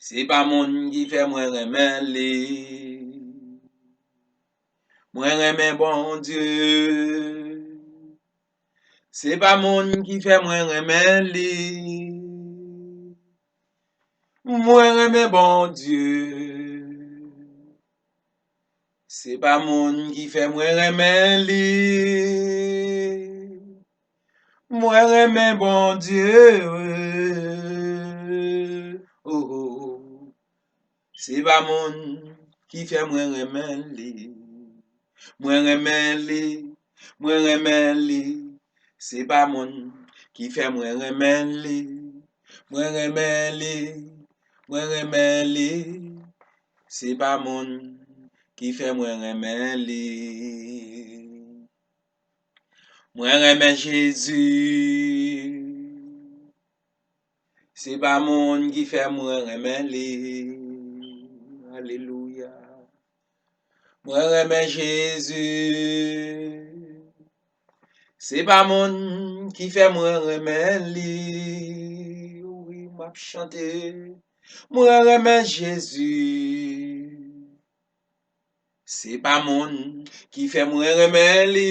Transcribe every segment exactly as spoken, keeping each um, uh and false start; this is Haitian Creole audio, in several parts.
Se pa moun ki fè mwen renmen li. Mwen renmen Bondye. Se pa moun ki fè mwen renmen li. Mwen renmen Bondye. Se pa moun ki fè mwen renmen li. Mwen renmen Bondye. Oh, oh. Se pa moun ki fè mwen renmen li. Mwen renmen li, mwen renmen li. Se pa moun ki fè mwen renmen li. Mwen renmen li, mwen renmen li. Se pa moun ki fè mwen renmen li. Mwen renmen Jezi. Se pa moun ki fè mwen renmen li. Alelouya. Mwen renmen Jezi. Se pa moun ki fè mwen renmen li. Wi, m ap chante. Mwen renmen Jezi. Se pa moun ki fè mwen renmen li.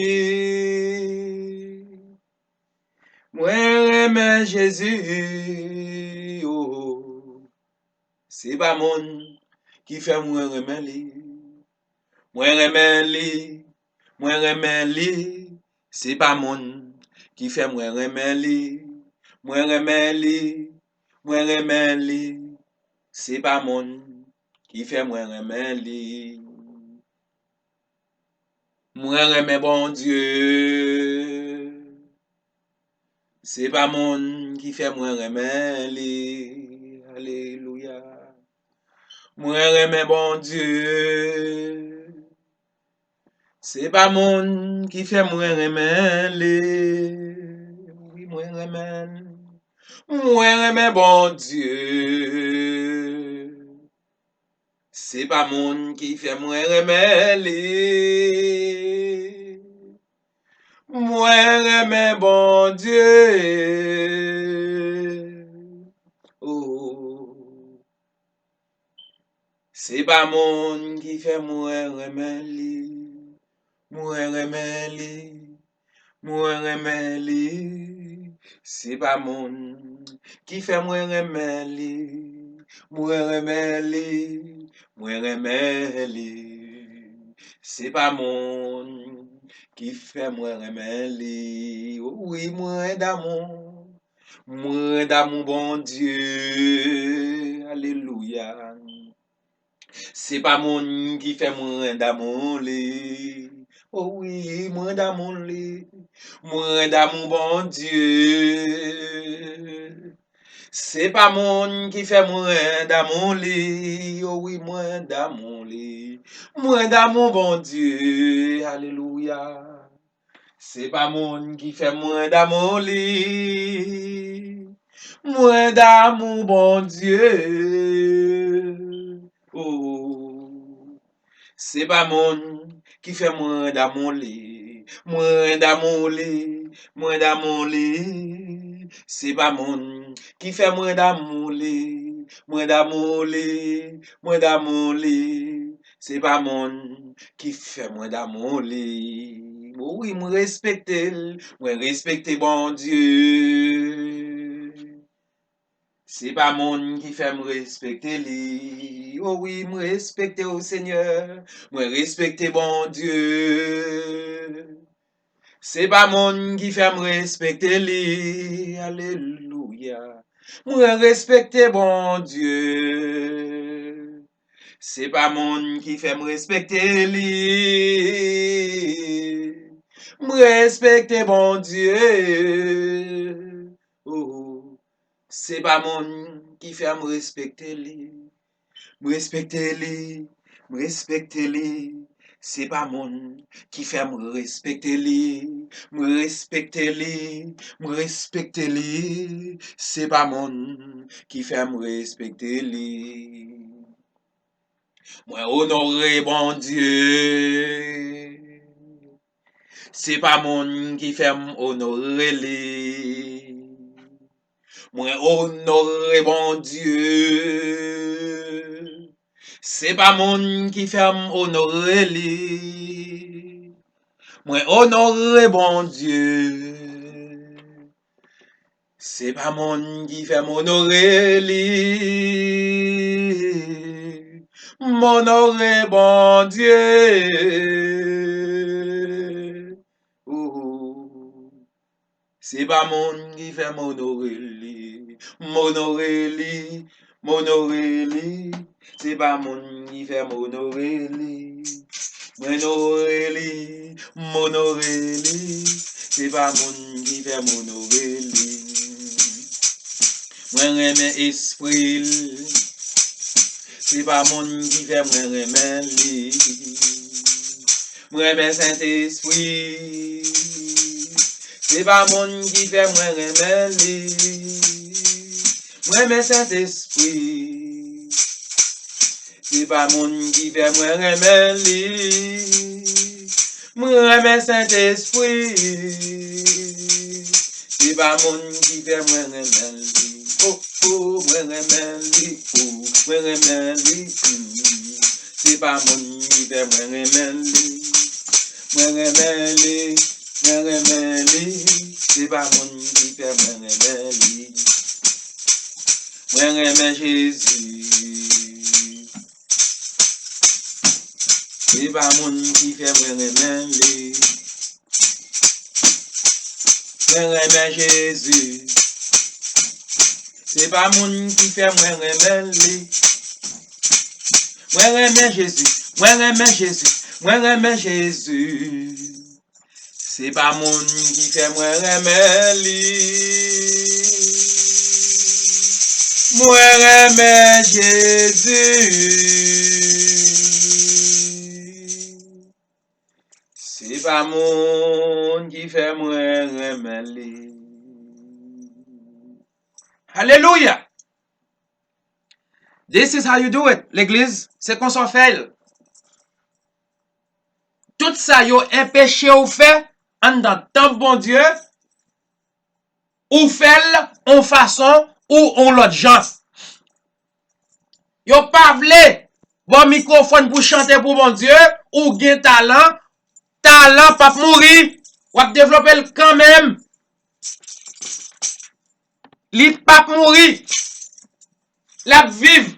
Mwen renmen Jezi, oh. Se pa moun ki fè mwen renmen li. Mwen renmen li, mwen renmen li. Se pa moun ki fè mwen renmen li. Mwen renmen li, mwen renmen li. Se pa moun ki fè mwen renmen li. Mwen renmen Bondye. Se pa moun ki fè mwen renmen li. Alelouya. Mwen renmen Bondye. Se pa moun ki fè mwen renmen li. Wi, mwen renmen. Mwen renmen Bondye. Se pa moun ki fè mwen renmen li. Mwen renmen Bondye. Oh. Se pa moun ki fè mwen renmen li. Mwen renmen li. Mwen renmen li. Se pa moun ki fè mwen renmen li. Mwen renmen li. Mwen renmen li. Se pa moun ki fè mwen renmen li. Wi, mwen damou. Mwen damou Bondye. Alelouya. Se pa moun ki fè mwen damou li. O wi, mwen damou li. Mwen damou Bondye. Se pa moun ki fè mwen damou li. O wi, mwen damou li. Mwen damou Bondye. Alelouya. Se pa moun ki fè mwen damou li. Mwen damou Bondye. Oh. Se pa moun ki fè mwen damou li. Mwen damou li. Mwen damou li. Se pa moun ki fè mwen damou li. Mwen damou li. Mwen damou li. Se pa moun ki fè mwen damou li. O wi, mwen respekte l. Mwen respekte Bondye. Se pa moun ki fè m respekte li. O wi, mwen respekte w, Senyè. Mwen respekte Bondye. Se pa moun ki fè m respekte li. Alelouya. Mwen respekte Bondye. Se pa moun ki fè m respekte li. M respekte Bondye. Oh, se pa moun ki fè m respekte li. M respekte li. M respekte li. Se pa moun ki fè m respekte li. M respekte li. M respekte li. Se pa moun ki fè m respekte li. Mwen onore Bondye. Se pa moun ki fè m onore li. Mwen onore Bondye. Se pa moun ki fè m onore li. Mwen onore Bondye. Se pa moun ki fè m onore li. M onore Bondye. Ouhou. Se pa moun ki fè m onore li. M onore li. M onore li. Se pa moun ki fè m onore li. Mwen onore li. M onore li. Se pa moun ki fè m onore li. Mwen renmen espri l. Se pa moun ki fè mwen renmen li. Mwen renmen Sentespri. Se pa moun ki fè mwen renmen li. Mwen renmen Sentespri. Se pa moun ki fè mwen renmen li. Mwen renmen Sentespri. Se pa moun ki fè mwen renmen li. Oh, oh, mwen renmen li. Oh, mwen renmen li. Mm. Se pa moun ki fè mwen renmen li. Mwen renmen li. Mwen renmen li. Se pa moun ki fè mwen renmen li. Mwen renmen Jezi. Se pa moun ki fè mwen renmen li. Mwen renmen Jezi. Se pa moun ki fè mwen renmen li. Mwen renmen Jezi. Mwen renmen Jezi. Mwen renmen Jezi. Se pa moun ki fè mwen renmen li. Mwen renmen Jezi. Se pa moun ki fè mwen renmen li. Alelouya! This is how you do it, legliz. Se konsa w fè l. Tout sa yo enpeche w fè anndan tanp Bondye, ou fè l on fason ou on lòt jan. Yo pa vle ba w mikwofòn pou chante pou Bondye, ou gen talan, talan p ap mouri, w ap devlope l kanmenm. Li p ap mouri. L ap viv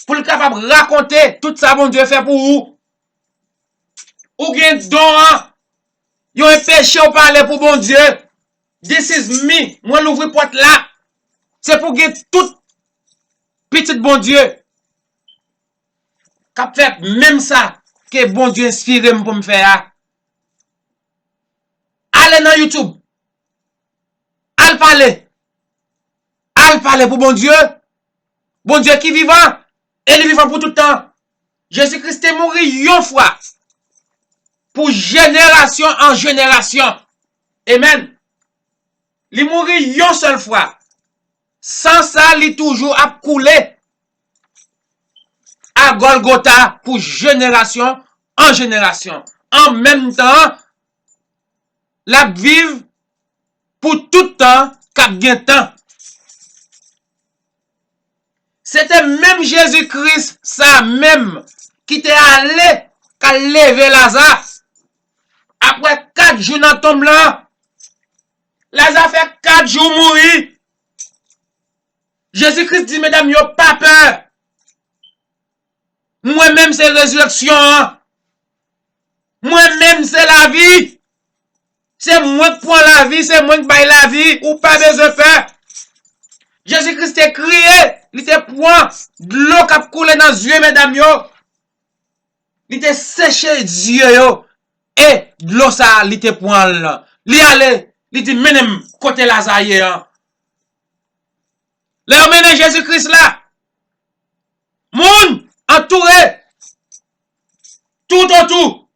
pou l kapab rakonte tout sa Bondye fè pou ou. Ou gen don an. Yo enpeche w pale pou Bondye. This is me. Mwen louvri pòt la. Se pou gen tout pitit Bondye k ap fè menm sa ke Bondye enspire m pou m fè a. Ale nan YouTube. Al pale. Al pale pou Bondye. Bondye ki vivan. E li vivan pou tout tan. Jezi Kris te mouri yon fwa. Pou jenerasyon an jenerasyon. Amen. Li mouri yon sèl fwa. San sa li toujou ap koule a Gòlgota pou jenerasyon an jenerasyon. An menm tan, l ap viv pou tout tan k ap gen tan. Se te menm Jezi Kris sa menm ki te ale k al leve Laza. Apre kat jou nan tonm lan, Laza fè kat jou mouri. Jezi Kris di medam yo, pa pè. Mwen menm se rezirèksyon an. Mwen menm se lavi. Se mwen k pran lavi, se mwen k bay lavi. Ou pa bezwen pè. Jezi Kris te kriye, li te pran dlo k ap koule nan zye medam yo. Li te seche zye yo. E dlo sa a, li te pran l. Li ale, li di, mennen m kote Laza ye an. Lè yo mennen Jezi Kris la, moun antoure toutotou.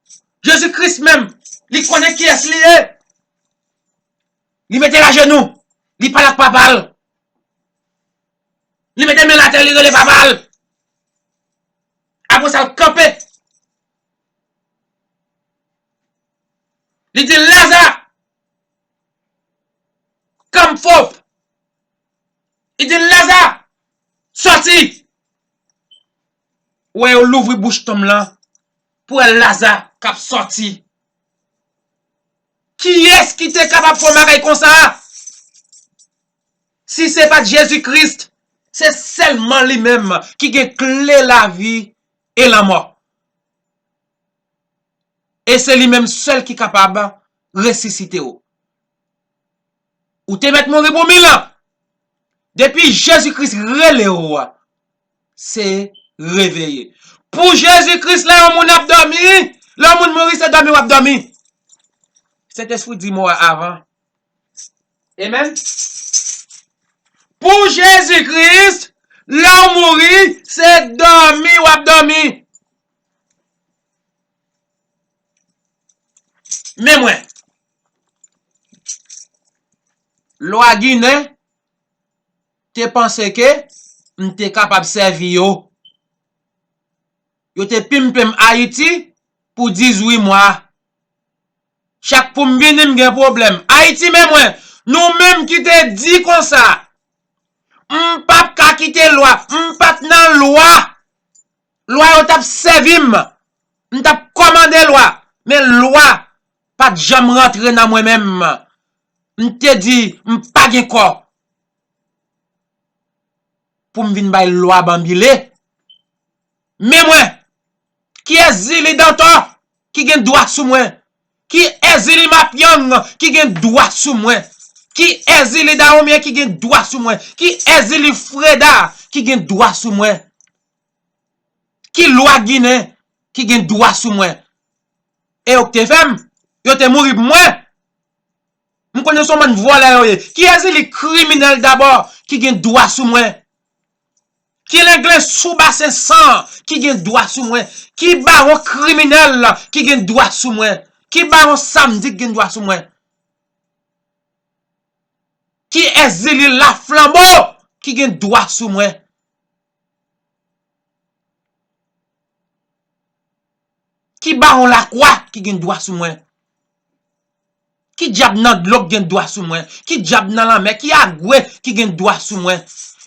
Jezi Kris menm, li konnen kiyès li ye. Li mete l ajenou, li pale ak Papa l. Li mete men l atè, li rele Papa l. Apre sa, l kanpe. Li di, Laza, come forth. Li di, Laza, sòti. Ou wè yo louvri bouch tonm lan pou wè Laza k ap sòti. Kiyès ki te kapab fè yon bagay konsa? Si se pa t Jezi Kris, se sèlman li menm ki gen kle lavi e lanmò. E se li menm sèl ki kapab resisite w. Ou te mèt mouri pou mil an. Depi Jezi Kris rele w, se reveye. Pou Jezi Kris, lè yon moun ap dòmi, lè yon moun mouri, se dòmi w ap dòmi. Sentespri di mo a avan. Amen. Pou Jezi Kris, lè w mouri, se dòmi w ap dòmi. Men mwen, lwa Ginen te panse ke m te kapab sèvi yo. Yo te pimpe m Ayiti pou dizuit mwa. Chak pou m vini, m gen pwoblèm. Ayiti, men mwen, nou menm ki te di konsa, m p ap ka kite lwa, m pa t nan lwa. Lwa yo t ap sèvi m. M t ap kòmande lwa. Men lwa pa t janm rantre nan mwen menm. M te di, m pa gen kò pou m vin bay lwa banbile. Men mwen, ki Èzili Dantò ki gen dwa sou mwen? Ki Èzili Mapyang ki gen dwa sou mwen? Ki Èzili Dawonmyen ki gen dwa sou mwen? Ki Èzili Freda ki gen dwa sou mwen? Ki lwa Ginen ki gen dwa sou mwen? E yo k te fè m, yo te mouri pou mwen. M konnen se yon bann vòlè yo ye. Ki Èzili kriminèl dabò ki gen dwa sou mwen? Ki Lenglen sou basen san ki gen dwa sou mwen? Ki bawon kriminèl ki gen dwa sou mwen? Ki bawon samdi ki gen dwa sou mwen? Ki Èzili Laflanbo ki gen dwa sou mwen? Ki bawon Lakwa ki gen dwa sou mwen? Ki dyab nan dlo k gen dwa sou mwen? Ki dyab nan lanmè? Ki Agwe ki gen dwa sou mwen?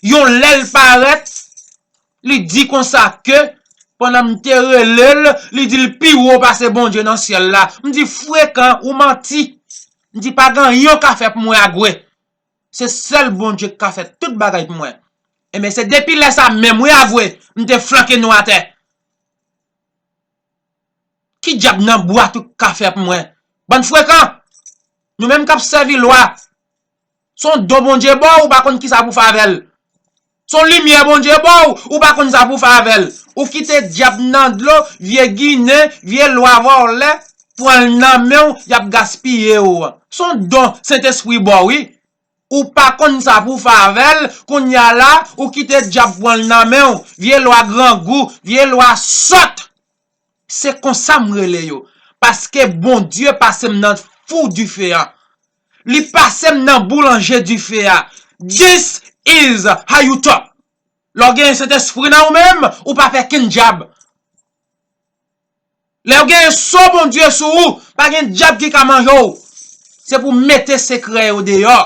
Yon lè l parèt, li di konsa ke pandan m te rele l, li di l pi wo pase Bondye nan syèl la. M di, frekan, ou manti. M di, pa gen anyen w ka fè pou mwen, Agwe. Se sèl Bondye k ka fè tout bagay pou mwen. Enben, se depi lè sa menm, wi, Agwe, m te flanke nou atè. Ki dyab nan bwat ou ka fè pou mwen? Bann frekan! Nou menm k ap sèvi lwa, se yon don Bondye ba w, ou pa konn kisa pou fè avè l. Se yon limyè Bondye ba w, ou pa konn sa pou fè avè l. Ou kite dyab nan dlo, vye Ginen, vye lwa vòlè, pran l nan men w, y ap gaspiye w. Se yon don Sentespri ba w, wi. Ou pa konn sa pou fè avè l, kounye a la, ou kite dyab pran l nan men w, vye lwa grangou, vye lwa sòt. Se konsa m rele yo. Paske Bondye pase m nan fou dife a. Li pase m nan boulanje dife a. This is how you talk. Lè w gen Sentespri nan ou menm, ou pa pè kenn dyab. Lè w gen so Bondye sou ou, pa gen dyab ki ka manje w. Se pou mete sekrè yo deyò.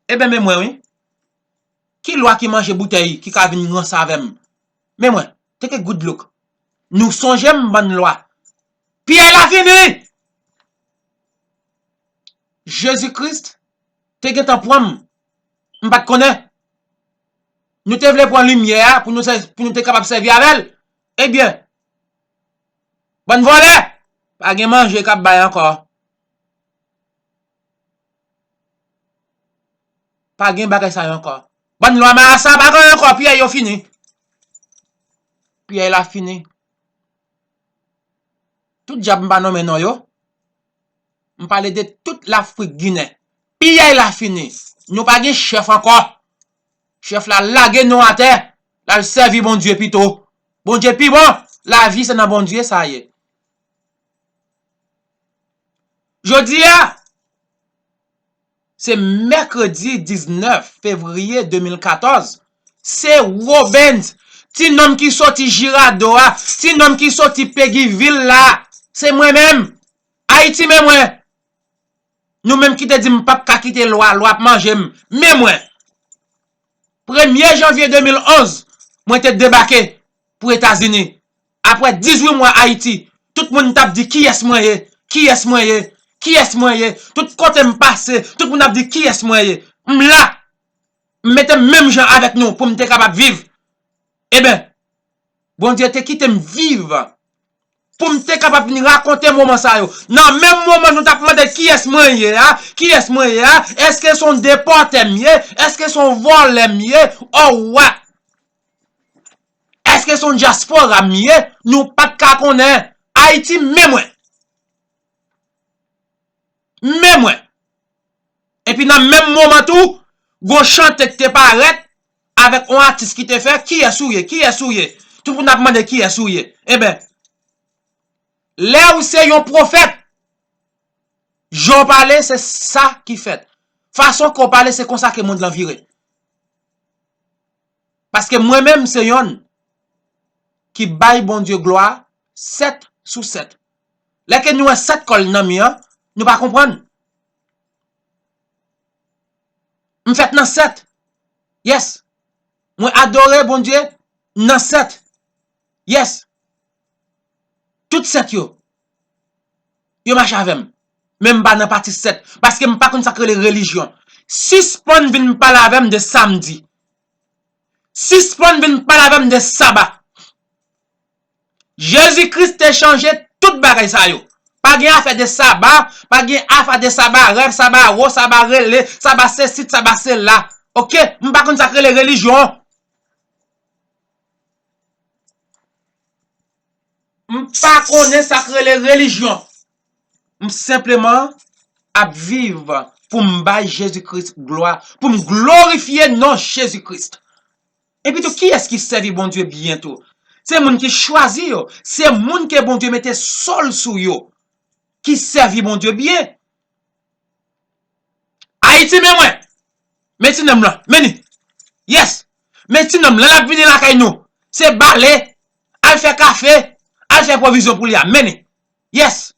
Eben, men mwen, wi. Ki lwa ki manje boutèy ki ka vin ranse avè m? Men mwen, take a good look. Nou sonje m, bann lwa. Piyay la fini! Jezi Kris te gentan pran m. M pa t konnen. Nou te vle pran limyè a pou nou sè-, pou nou te kapab sèvi avè l. Ebyen, bann vòlè, pa gen manje k ap bay ankò. Pa gen bagay sa yo ankò. Bann lwa marasa, pa gen ankò, piyay yo fini. Piyay la fini. Tout dyab m pa nonmen non yo. M pale de tout Lafrik Ginen. Piyay la fini. Nou pa gen chèf ankò. Chèf la lage nou atè. L al sèvi Bondye pito. Bondye pi bon. Lavi se nan Bondye sa ye. Jodi a, se mèkredi diznèf fevriye de mil katòz. Se Robens, ti nonm ki soti Jirado a, ti nonm ki soti Pegivil la. Se mwen menm. Ayiti, men mwen. Nou menm ki te di m p ap ka kite lwa, lwa ap manje m. Men mwen. Premye janvye de mil onz, mwen te debake pou Etazini. Apre dizuit mwa Ayiti, tout moun t ap di, "Kiyès mwen ye? Kiyès mwen ye? Kiyès mwen ye?" Tout kote m pase, tout moun ap di, "Kiyès mwen ye?" M la, m mete m menm jan avèk nou pou m te kapab viv. Eben, Bondye te kite m viv pou m te kapab vin rakonte moman sa yo. Nan menm moman nou t ap mande kiyès mwen ye a, kiyès mwen ye a, èske se yon depòtè m ye, èske se yon vòlè m ye, or what? Èske se yon dyaspora m ye, nou pa t ka konnen. Ayiti, men mwen. Men mwen. Epi nan menm moman tou, gon chante ki te parèt avèk yon atis ki te fè, "Kiyès ou ye? Kiyès ou ye?" Tout moun ap mande, "Kiyès ou ye?" Eben, lè ou se yon pwofèt, jan w pale, se sa ki fèt. Fason ke w pale, se konsa ke mond lan vire. Paske mwen menm se yonn ki bay Bondye glwa sèt sou sèt. Lè ke nou wè sèt kò l nan mi an, nou pa konprann. M fèt nan sèt. Yes. Mwen adore Bondye nan sèt. Yes. Tout sèt yo, yo mache avè m. Men m pa nan pati sèt, paske m pa konn sa k rele relijyon. Sispann vin pale avè m de samdi. Sispann vin pale avè m de saba. Jezi Kris te chanje tout bagay sa yo. Pa gen afè de saba, pa gen afè de saba rèv, saba wo, saba rele, saba sesi, saba sela. Oke? M pa konn sa k rele relijyon. M pa konnen sa k rele relijyon. M senpleman ap viv pou m bay Jezi Kris glwa, pou m glorifye non Jezi Kris. Epi tou, kiyès ki sèvi Bondye byen tou? Se moun ki chwazi yo, se moun ke Bondye mete so l sou yo, ki sèvi Bondye byen. Ayiti, men mwen. Men ti nonm lan, men li. Yes. Men ti nonm lan, l ap vini lakay nou. Se bale, al fè kafe, al fè pwovizyon pou li a, men li. Yes.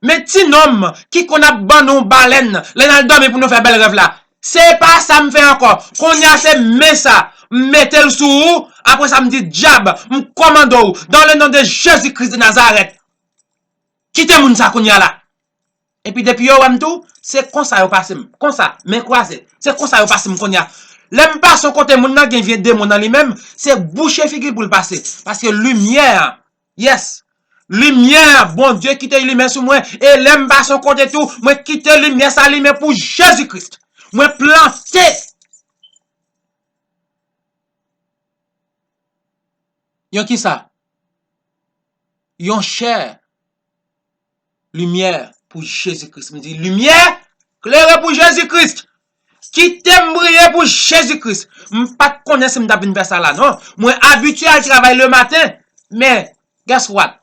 Men ti nonm ki konn ap ban nou balèn, lè n al dòmi pou nou fè bèl rèv la. Se pa sa m fè ankò. Kounye a se men sa. M mete l sou ou, apre sa m di, dyab, m kòmande w, dans le nom de Jésus-Christ de Nazareth. Kite moun sa kounye a la. Epi depi yo wè m tou, se konsa yo pase m. Konsa, men kwaze. Se konsa yo pase m kounye a. Lè m pase yon kote moun nan gen vye demon nan li menm, se bouche figi l pou l pase. Paske limyè, yes, limyè, Bondye kite limyè sou mwen. E lè m pase yon kote tou, mwen kite limyè sa limen pou Jezi Kris. Mwen plante yon kisa? Yon chè limyè pou Jezi Kris. M di, limyè, klere pou Jezi Kris. Kite m briye pou Jezi Kris. M pa t konnen si m t ap vin fè sa la, non. Mwen abitye al travay lematen, men, guess what?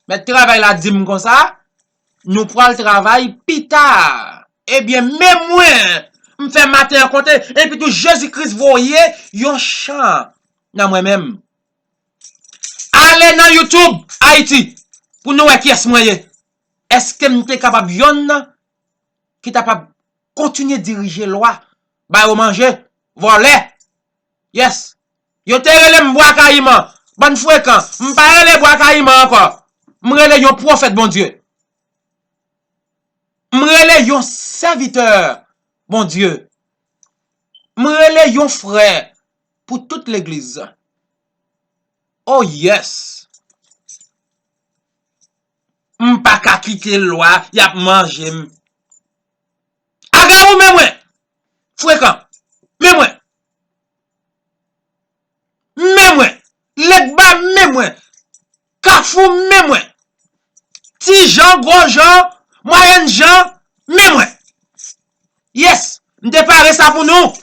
Mèt travay la di m konsa, nou pral travay pita. Ebyen, men mwen, m fè maten an konte, epi tou Jezi Kris voye yon chan nan mwen menm. Ale nan YouTube Ayiti pou nou wè kiyès mwen ye. Èske m te kapab yonn ki ta pap kontinye dirije lwa, ba yo manje, vòlè? Yes. Yo te rele m Bwa Kayiman. Bann frekan. M pa rele Bwa Kayiman ankò. M rele yon pwofèt Bondye. M rele yon sèvitè Bondye. M rele yon frè pou tout legliz. Oh yes. M pa ka kite lwa, y ap manje m. Agawou, men mwen. Frekan, men mwen. Men mwen. Legba, men mwen. Kafou, men mwen. Ti Jan, Gwo Jan, Mwayèn Jan, men mwen. Yes, m te pare sa pou nou.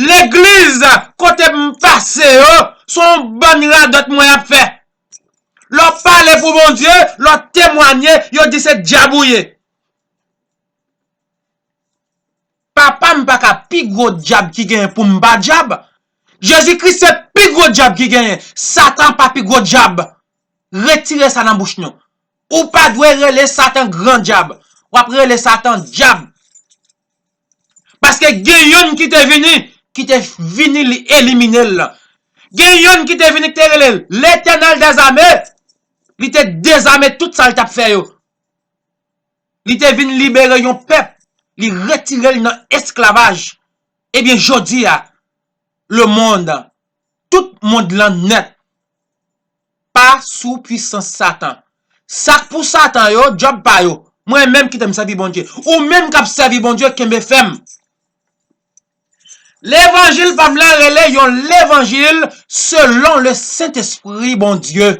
Legliz kote m pase yo, se yon bann radòt mwen ap fè. Lè w pale pou Bondye, lè w temwanye, yo di se dyab ou ye. Papa m pa ka pi gwo dyab ki genyen pou m pa dyab. Jezi Kris se pi gwo dyab ki genyen. Satan pa pi gwo dyab. Retire sa nan bouch nou. Ou pa dwe rele Satan gran dyab. W ap rele Satan dyab. Paske gen yonn ki te vini, ki te vini, li elimine l. Gen yonn ki te vini, ki te rele l Letènèl dèzame. Li te dezame tout sa l t ap fè yo. Li te vin libere yon pèp. Li retire l nan esklavaj. Ebyen, jodi a, lemonn, tout mond lan nèt, pa sou pwisans Satan. Sa k pou Satan yo, djòb pa yo. Mwen menm, kite m sèvi Bondye. Ou menm k ap sèvi Bondye, kenbe fèm. Levanjil pa m lan rele yon levanjil selon le Sentespri Bondye.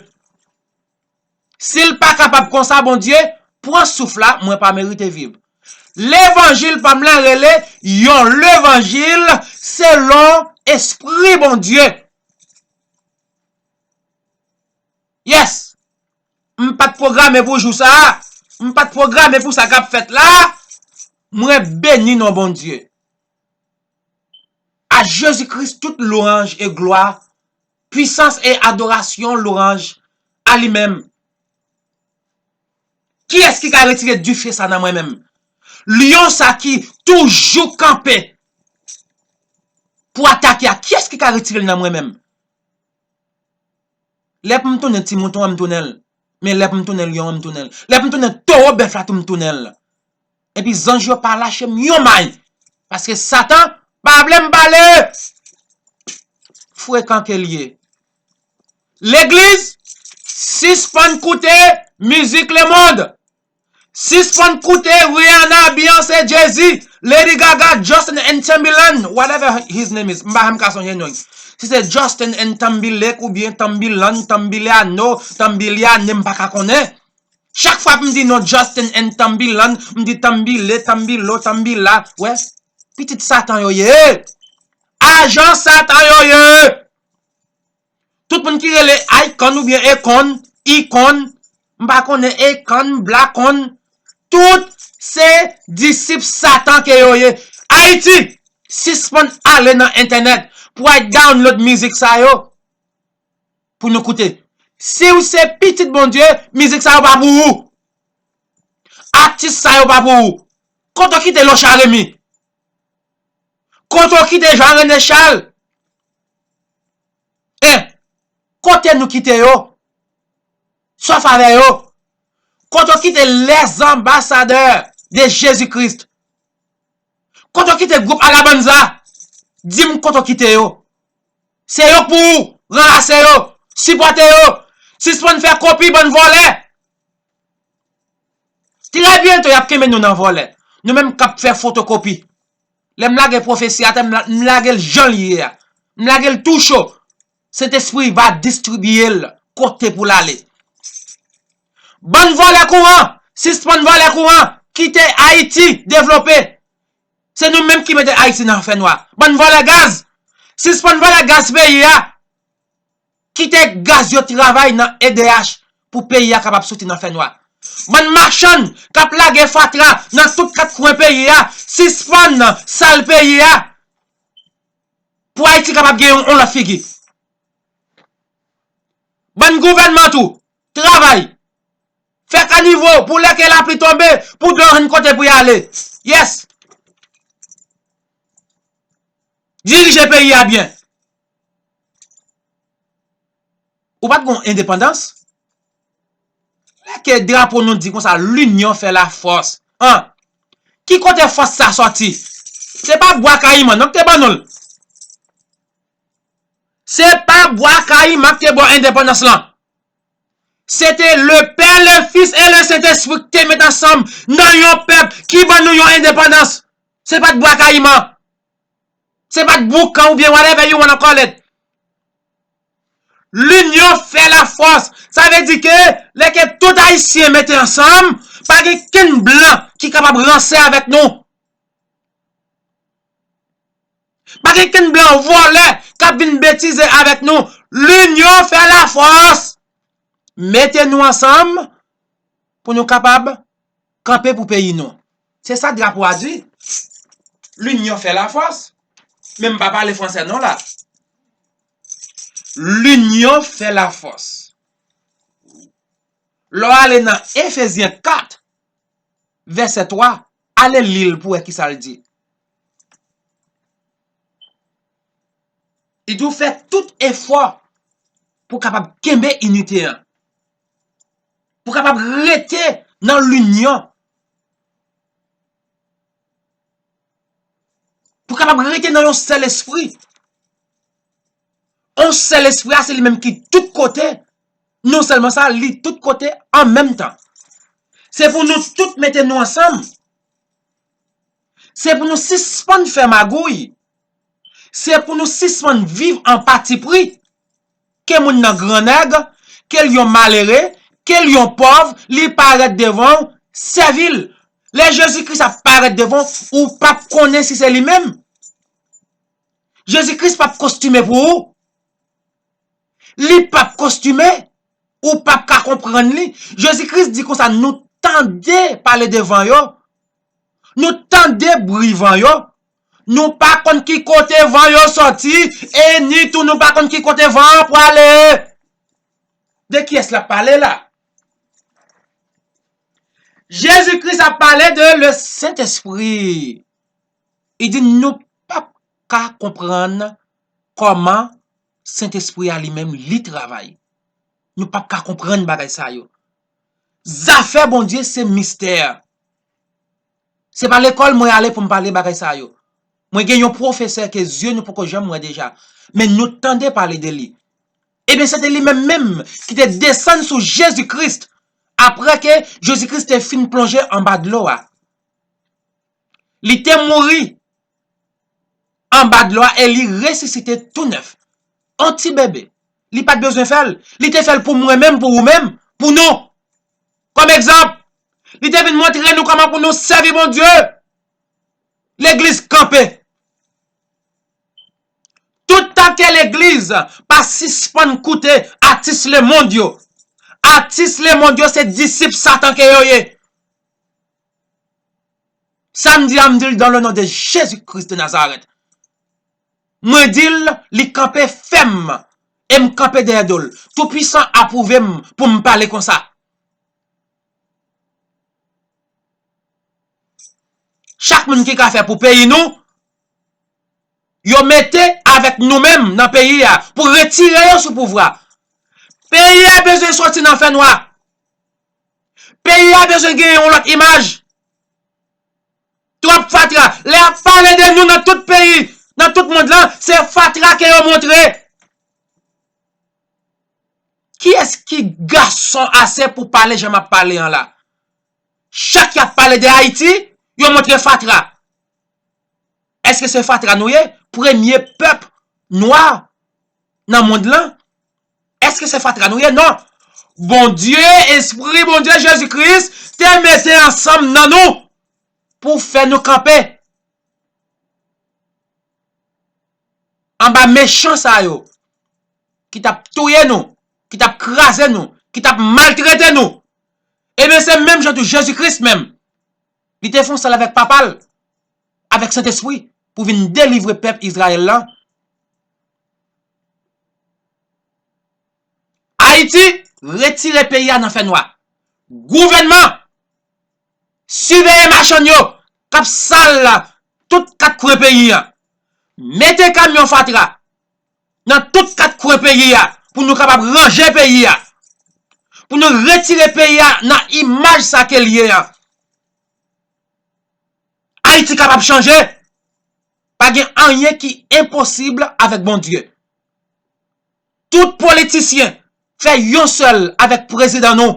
Si l pa kapab konsa, Bondye, pran souf la, mwen pa merite viv. Levanjil pa m lan rele yon levanjil selon Espri Bondye. Yes! M pa t pwograme pou jou sa a. M pa t pwograme pou sa k ap fèt la. Mwen beni non Bondye. A Jezi Kris tout lwanj e glwa, pwisans e adorasyon, lwanj a li menm. Kiyès ki ka retire dife sa nan mwen menm? Lyon sa ki toujou kanpe pou atake a, kiyès ki ka retire l nan mwen menm? Lè pou m tounen ti mouton an, m tounen l. Men lè pou m tounen lyon an, m tounen l. Lè pou m tounen towo bèf la tou, m tounen l. Epi zanj yo pa lache m yon may. Paske Satan pa vle m pale. Frekan ke l ye. Legliz, sispann koute mizik lemonn. Sispann koute Rihanna, Beyoncé, Jay-Z, Lady Gaga, Justin and Timberland, whatever his name is. M pa janm ka sonje non. Si se Justin and Timberlake oubyen Timberland, Timberliano, Timberliane, m pa ka konnen. Chak fwa m di non Justin and Timberland, m di Tambile, Tambilo, Tambila. Wè, pitit Satan yo ye. Ajan Satan yo ye. Tout moun ki rele Icon oubyen Ekon, Ikon, m pa konnen Ekon, Blakon, tout se disip Satan ke yo ye. Ayiti, sispann ale nan entènèt pou al download mizik sa yo pou nou koute. Si w se pitit Bondye, mizik sa yo pa pou ou. Atis sa yo pa pou ou. Kote w kite Locha Remy? Kote w kite Jean René Charles? Hein? Kote nou kite yo? Sòf avè yo? Kote w kite les ambassadeurs de Jésus-Christ? Kote w kite gwoup Alabanza? Di m kote w kite yo. Se yo k pou ou. Ranmase yo. Sipòte yo. Sispann fè kopi, bann vòlè. Trè byento, y ap kenbe nou nan vòlè. Nou menm k ap fè fotokopi. Lè m lage pwofesi atè, m la- m lage l jan l ye a. M lage l tou cho. Sentespri va distribiye l kote pou l ale. Bann vòlè kouran, sispann vòlè kouran, kite Ayiti devlope. Se nou menm ki mete Ayiti nan fènwa. Bann vòlè gaz, sispann vòlè gaz peyi a. Kite gaz yo travay nan E D H pou peyi a kapab soti nan fènwa. Bann machann k ap lage fatra nan tout kat kwen peyi a, sispann sal peyi a pou Ayiti kapab gen yon, yon lòt figi. Bann gouvènman tou, travay. Fè kanivo pou lè ke lapli tonbe, pou dlo jwenn kote pou y ale. Yes. Dirije peyi a byen. Ou pa t gon endepandans? Lè ke drapo nou di konsa, l'union fait la force. An, ki kote fòs sa sòti? Se pa Bwa Kayiman non k te ban nou l. Se pa Bwa Kayiman k te ba w endepandans lan. Se te le Pè, le Fis e le Sentespri k te met ansanm nan yon pèp ki ban nou yon endepandans. Se pa t Bwa Kayiman. Se pa t Boukan oubyen whatever you wanna call it. L'union fait la force. Sa vle di ke lè ke tout Ayisyen mete ansanm, pa gen kenn blan ki kapab ranse avèk nou. Pa gen kenn blan vòlè k ap vin betize avèk nou. L'union fait la force. Mete nou ansanm pou nou kapab kanpe pou peyi nou. Se sa drapo a di. L'union fait la force. Men m pa pale fransè non la. L'union fait la force. Lè w ale nan Efezyen kat, vèsè twa, ale li l pou wè kisa l di. Li di w fè tout efò pou w kapab kenbe inite an. Pou w kapab rete nan linyon. Pou w kapab rete nan yon sèl espri. Yon sèl espri a, se li menm ki tout kote. Non sèlman sa, li tout kote an menm tan. Se pou nou tout mete nou ansanm. Se pou nou sispann fè magouy. Se pou nou sispann viv an patipri. Ke moun nan grannèg, ke l yon malere, ke l yon pòv, li parèt devan w, sèvi l. Lè Jezi Kris ap parèt devan w, ou p ap konnen si se li menm. Jezi Kris p ap kostime pou ou. Li p ap kostime, ou p ap ka konprann li. Jezi Kris di konsa, nou tande pale de van yo, nou tande bri van yo, nou pa konn ki kote van yo sòti, e ni tou nou pa konn ki kote van an prale. De kiyès l ap pale la? Jezi Kris ap pale de le Sentespri. Li di nou p ap ka konprann kòman Sentespri a li menm li travay. Nou p ap ka konprann bagay sa yo. Zafè Bondye se mistè. Se pa lekòl mwen ale pou m pale bagay sa yo. Mwen gen yon pwofesè ke zye nou poko janm wè deja. Men nou tande pale de li. Ebyen, se te li menm menm ki te desann sou Jezi Kris apre ke Jezi Kris te fin plonje anba dlo a. Li te mouri anba dlo a e li resisite tou nèf. Yon ti bebe. Li pa t bezwen fè l. Li te fè l pou mwen menm, pou ou menm, pou nou. Kòm egzanp, li te vin montre nou kòman pou nou sèvi Bondye. Legliz kanpe. Toutan ke legliz pa sispann koute atis lemonn yo. Atis lemonn yo se disip Satan ke yo ye. Sa m di a, m di l dans le nom de Jésus-Christ de Nazareth. Mwen di l, li kanpe fèm, e m kanpe dèyè do l. Toupwisan apwouve m pou m pale konsa. Chak moun ki ka fè pou peyi nou, yo mete avèk nou menm nan peyi a pou retire yo sou pouvwa. Peyi a bezwen soti nan fènwa. Peyi a bezwen gen yon lòt imaj. Twòp fatra. Lè y ap pale de nou nan tout peyi, nan tout mond lan, se fatra ke yo montre. Kiyès ki gason ase pou pale jan m ap pale an la? Chak y ap pale de Ayiti, yo montre fatra. Èske se fatra nou ye? Premye pèp nwa nan mond lan? Èske se fatra nou ye? Non. Bondye, Espri Bondye, Jezi Kris, te mete ansanm nan nou pou fè nou kanpe anba mechan sa yo ki t ap touye nou, ki t ap kraze nou, ki t ap maltrete nou. Ebyen, se menm jan tou Jezi Kris menm. Li te fè yon sèl avèk Papa l, avèk Sentespri, pou vin delivre pèp Izrayèl lan. Ayiti, retire peyi a nan fènwa. Gouvènman, siveye machann yo k ap sal tout kat kwen peyi a. Mete kamyon fatra nan tout kat kwen peyi a pou nou kapab ranje peyi a. Pou nou retire peyi a nan imaj sa ke l ye a. Ayiti kapab chanje. Pa gen anyen ki enposib avèk Bondye. Tout politisyen, fè yon sèl avèk prezidan nou.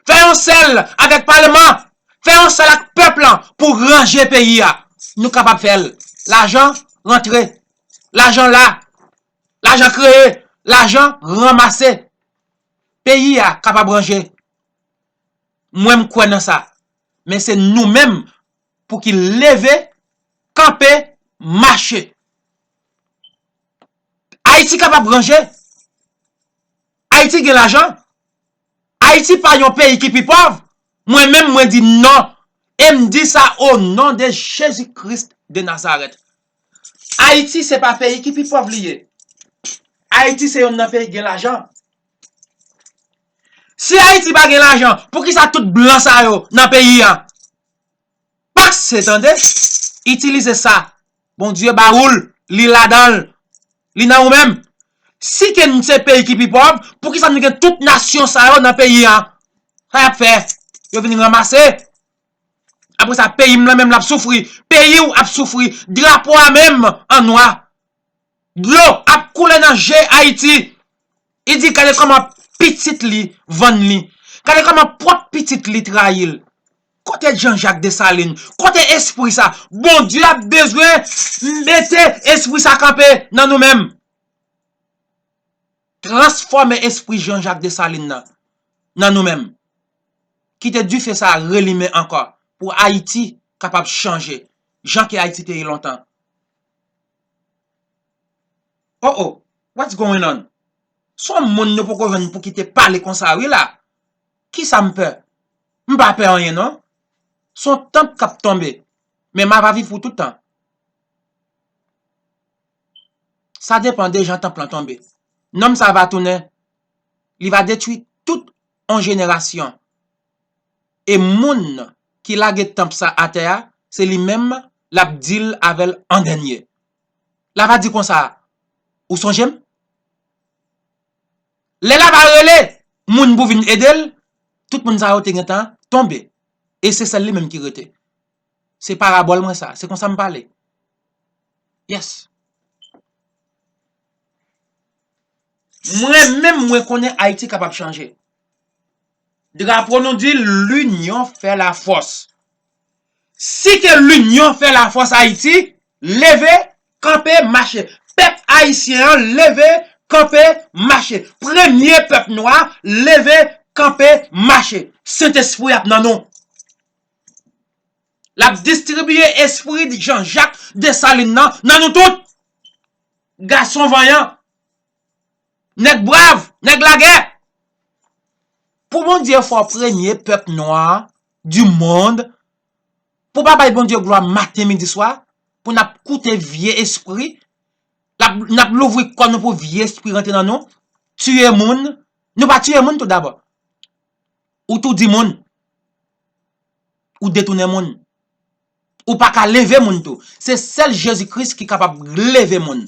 Fè yon sèl avèk palman. Fè yon sèl ak pèp lan pou ranje peyi a. Nou kapab fè l. Lajan rantre. Lajan la. Lajan kreye. Lajan ranmase. Peyi a kapab ranje. Mwen, m kwè nan sa. Men se nou menm pou ki leve, kanpe, mache. Ayiti kapab ranje. Ayiti gen lajan. Ayiti pa yon peyi ki pi pòv. Mwen menm, mwen di non. E m di sa o non de Jezi Kris de Nazarèt. Ayiti se pa peyi ki pi pòv li ye. Ayiti se youn nan peyi ki gen lajan. Si Ayiti pa gen lajan, poukisa tout blan sa yo nan peyi a? Pase, tande. Itilize sa Bondye ba ou l, li ladan l. Li nan ou menm. Si ke n se peyi ki pi pòv, poukisa nou gen tout nasyon sa yo nan peyi a? Sa y ap fè? Yo vin ranmase. Apre sa, peyi m lan menm l ap soufri. Peyi w ap soufri. Drapo a menm an nwa. Dlo ap koule nan je Ayiti. Li di gade kòman pitit li vann li. Gade kòman pwòp pitit li trayi l. Kote Jean Jacques Dessalines? Kote espri sa? Bondye ap bezwen mete espri sa kanpe nan nou menm. Transfòme espri Jean Jacques Dessalines nan, nan nou menm. Kite dife sa a relimen ankò pou Ayiti kapab chanje, jan ke Ayiti te ye lontan. Oh oh, what's going on? Se yon moun nou poko jwenn pou ki te pale konsa wi la. Kisa m pè? M pa pè anyen non. Se yon tanp k ap tonbe. Men m a pa viv pou tout tan. Sa depann de jan tanp lan tonbe. Nonm sa va tounen, li va detwi tout yon jenerasyon. E moun ki lage tanp sa atè a, se li menm l ap deal avè l an dènye. L a va di konsa, ou sonje m? Lè l a va rele moun pou vin ede l, tout moun sa yo te gentan tonbe. E se sèl li menm ki rete. Se parabòl mwen sa, se konsa m pale. Yes. Mwen menm, mwen konnen Ayiti kapab chanje. Drapo nou di, l'union fait la force. Si ke l'union fait la force Ayiti, leve, kanpe, mache. Pèp ayisyen an, leve, kanpe, mache. Premye pèp nwa, leve, kanpe, mache. Sentespri ap nan nou. L ap distribiye espri Jean Jacques Dessalines nan, nan nou tout. Gason vanyan, nèg brav, nèg lagè. Pou Bondye fè w premye pèp nwa du monde, pou pa bay Bondye glwa maten, midi, swa, pou n ap koute vye espri, n ap, n ap louvri kò nou pou vye espri rantre nan nou, tiye moun. Nou pa tiye moun tou dabò. Ou toudi moun. Ou detounen moun. Ou pa ka leve moun tou. Se sèl Jezi Kris ki kapab leve moun.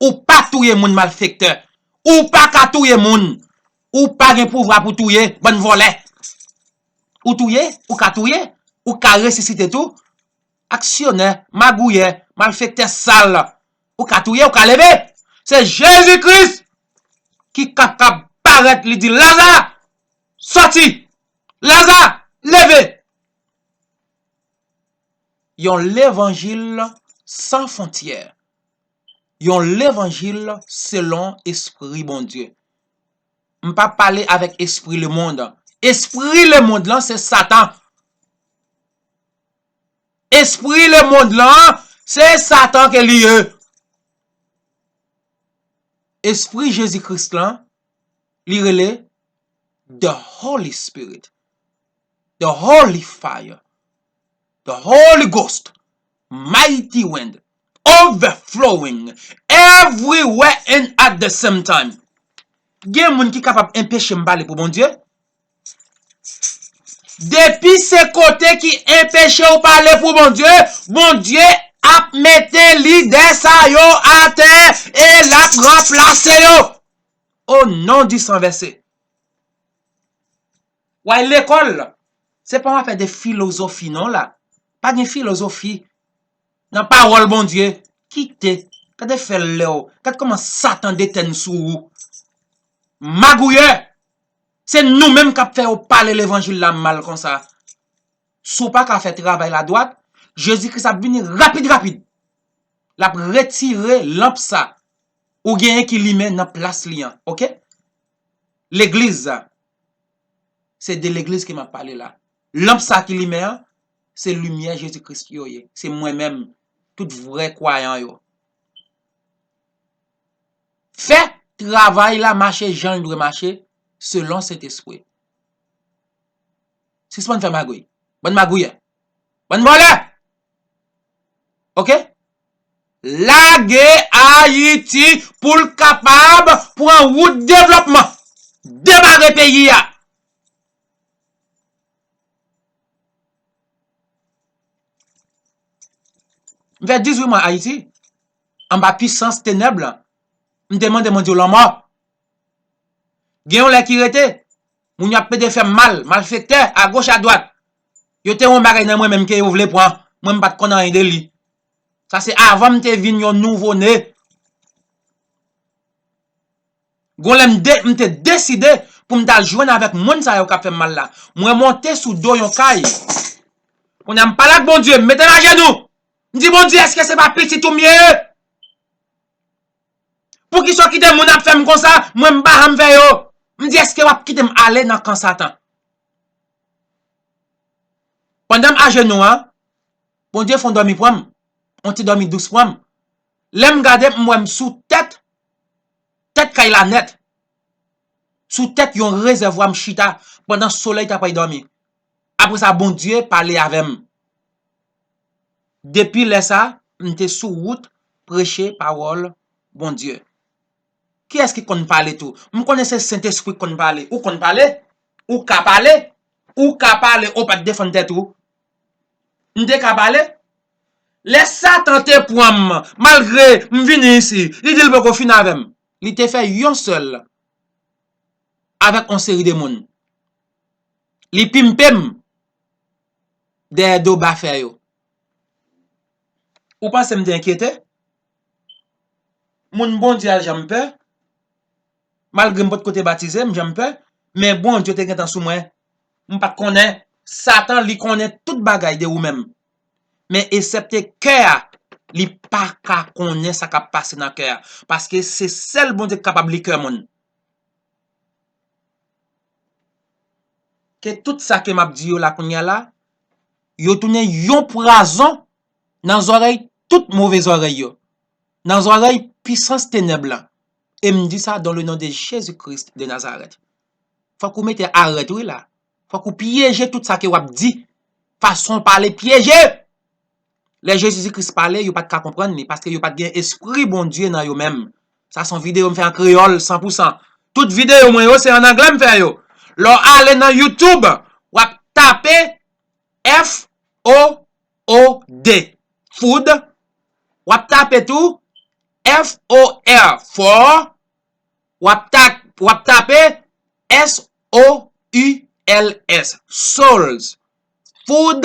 Ou pa touye moun, malfektè. Ou pa ka touye moun. Ou pa gen pouvwa pou touye, bann vòlè. Ou touye, ou ka touye, ou ka resisite tou. Aksyonè, magouyè, malfektè sal. Ou ka touye, ou ka leve. Se Jezi Kris ki kapab parèt, li di, Laza, sòti! Laza, leve! Yon levanjil san fwontyè. Yon levanjil selon espri Bondye. M pa pale avèk espri lemonn. Espri lemonn lan se Satan. Espri lemonn lan, se Satan ke li ye. Espri Jezi Kris lan, li rele the Holy Spirit, the Holy Fire, the Holy Ghost, mighty wind, overflowing everywhere and at the same time. Gen moun ki kapab enpeche m pale pou Bondye? Depi se kote ki enpeche w pale pou Bondye, Bondye ap mete lide sa yo atè e l ap ranplase yo. O non di san vèse. Way lekòl, se pa yon afè de filozofi non la. Pa gen filozofi nan pawòl Bondye. Kite. Gade fè lè w. Gade kòman Satan detèn sou ou. Magouyè. Se nou menm k ap fè yo pale levanjil la mal konsa. Si w pa ka fè travay la dwat, Jezi Kris ap vini rapid rapid. L ap retire lanp sa ou genyen ki limen nan plas li an, oke? Legliz sa, se de legliz ke m ap pale la. Lanp sa ki limen an, se limyè Jezi Kris yo ye. Se mwen menm, tout vrè kwayan yo. Fè travay la mache jan l dwe mache, selon Sentespri. Sispann fè magouy. Bann magouyè. Bann vòlè! Oke? Lage Ayiti pou l kapab pran wout devlòpman. Demare peyi a. M fè dizuit mwa Ayiti, anba pisans tenèb lan. M te mande, mwen di yo lanmò. Gen yon lè ki rete, moun yo ap pede fè m mal, malfektè, agoch, adwat. Yo te wè yon bagay nan mwen menm ke yo vle pran, mwen m pa t konn anyen de li. Sa se avan m te vin yon nouvo ne. Gon lè m de, m te deside pou m t al jwenn avèk moun sa yo k ap fè m mal la. Mwen monte sou do yon kay. Kounye a m pale ak Bondye, m mete m ajenou. M di, Bondye, èske se pa pitit ou m ye? Poukisa w kite moun ap fè m konsa, mwen m pa janm fè yo? M di, èske w ap kite m ale nan kan Satan? Pandan m ajenou an, Bondye fè yon dòmi pran m, yon ti dòmi dous pran m. Lè m gade, m wè m sou tèt, tèt kay la nèt. Sou tèt yon rezèvwa m chita pandan solèy t ap pral dòmi. Apre sa, Bondye pale avè m. Depi lè sa, m te sou wout preche pawòl Bondye. Kiyès ki konn pale tou? M konnen se Sentespri k konn pale. Ou konn pale? Ou ka pale? Ou ka pale, ou pa t defann tèt ou? M te ka pale? Lè Satan te pran m, malgre m vini isi, li di l poko fin avè m. Li te fè yon sèl avèk yon seri de moun. Li pimpe m dèyè do bafè yo. Ou panse m te enkyete? Moun Bondye a janm pè? Malgre m potko te batize, m janm pè, men Bondye te gentan sou mwen. M pa t konnen. Satan, li konnen tout bagay de ou menm. Men esèpte kè a, li pa ka konnen sa k ap pase nan kè a. Paske se sèl Bondye k kapab li kè moun. Ke tout sa ke m ap di yo la kounye a la, yo tounen yon pwazon nan zòrèy tout move zòrèy yo, nan zòrèy pisans tenèb lan. E m di sa dans le nom de Jésus-Christ de Nazareth. Fòk ou mete arèt wi la. Fòk ou pyeje tout sa ke w ap di. Fason w pale pyeje. Lè Jezi Kris pale, yo pa t ka konprann li, paske yo pa t gen espri Bondye nan yo menm. Sa se yon videyo m fè an kreyòl san pou san. Tout videyo mwen yo, se an anglè m fè yo. Lè w ale nan YouTube, w ap tape F O O D, food. W ap tape tou F O R, for. W ap ta-, w ap tape S O U L S, souls. Food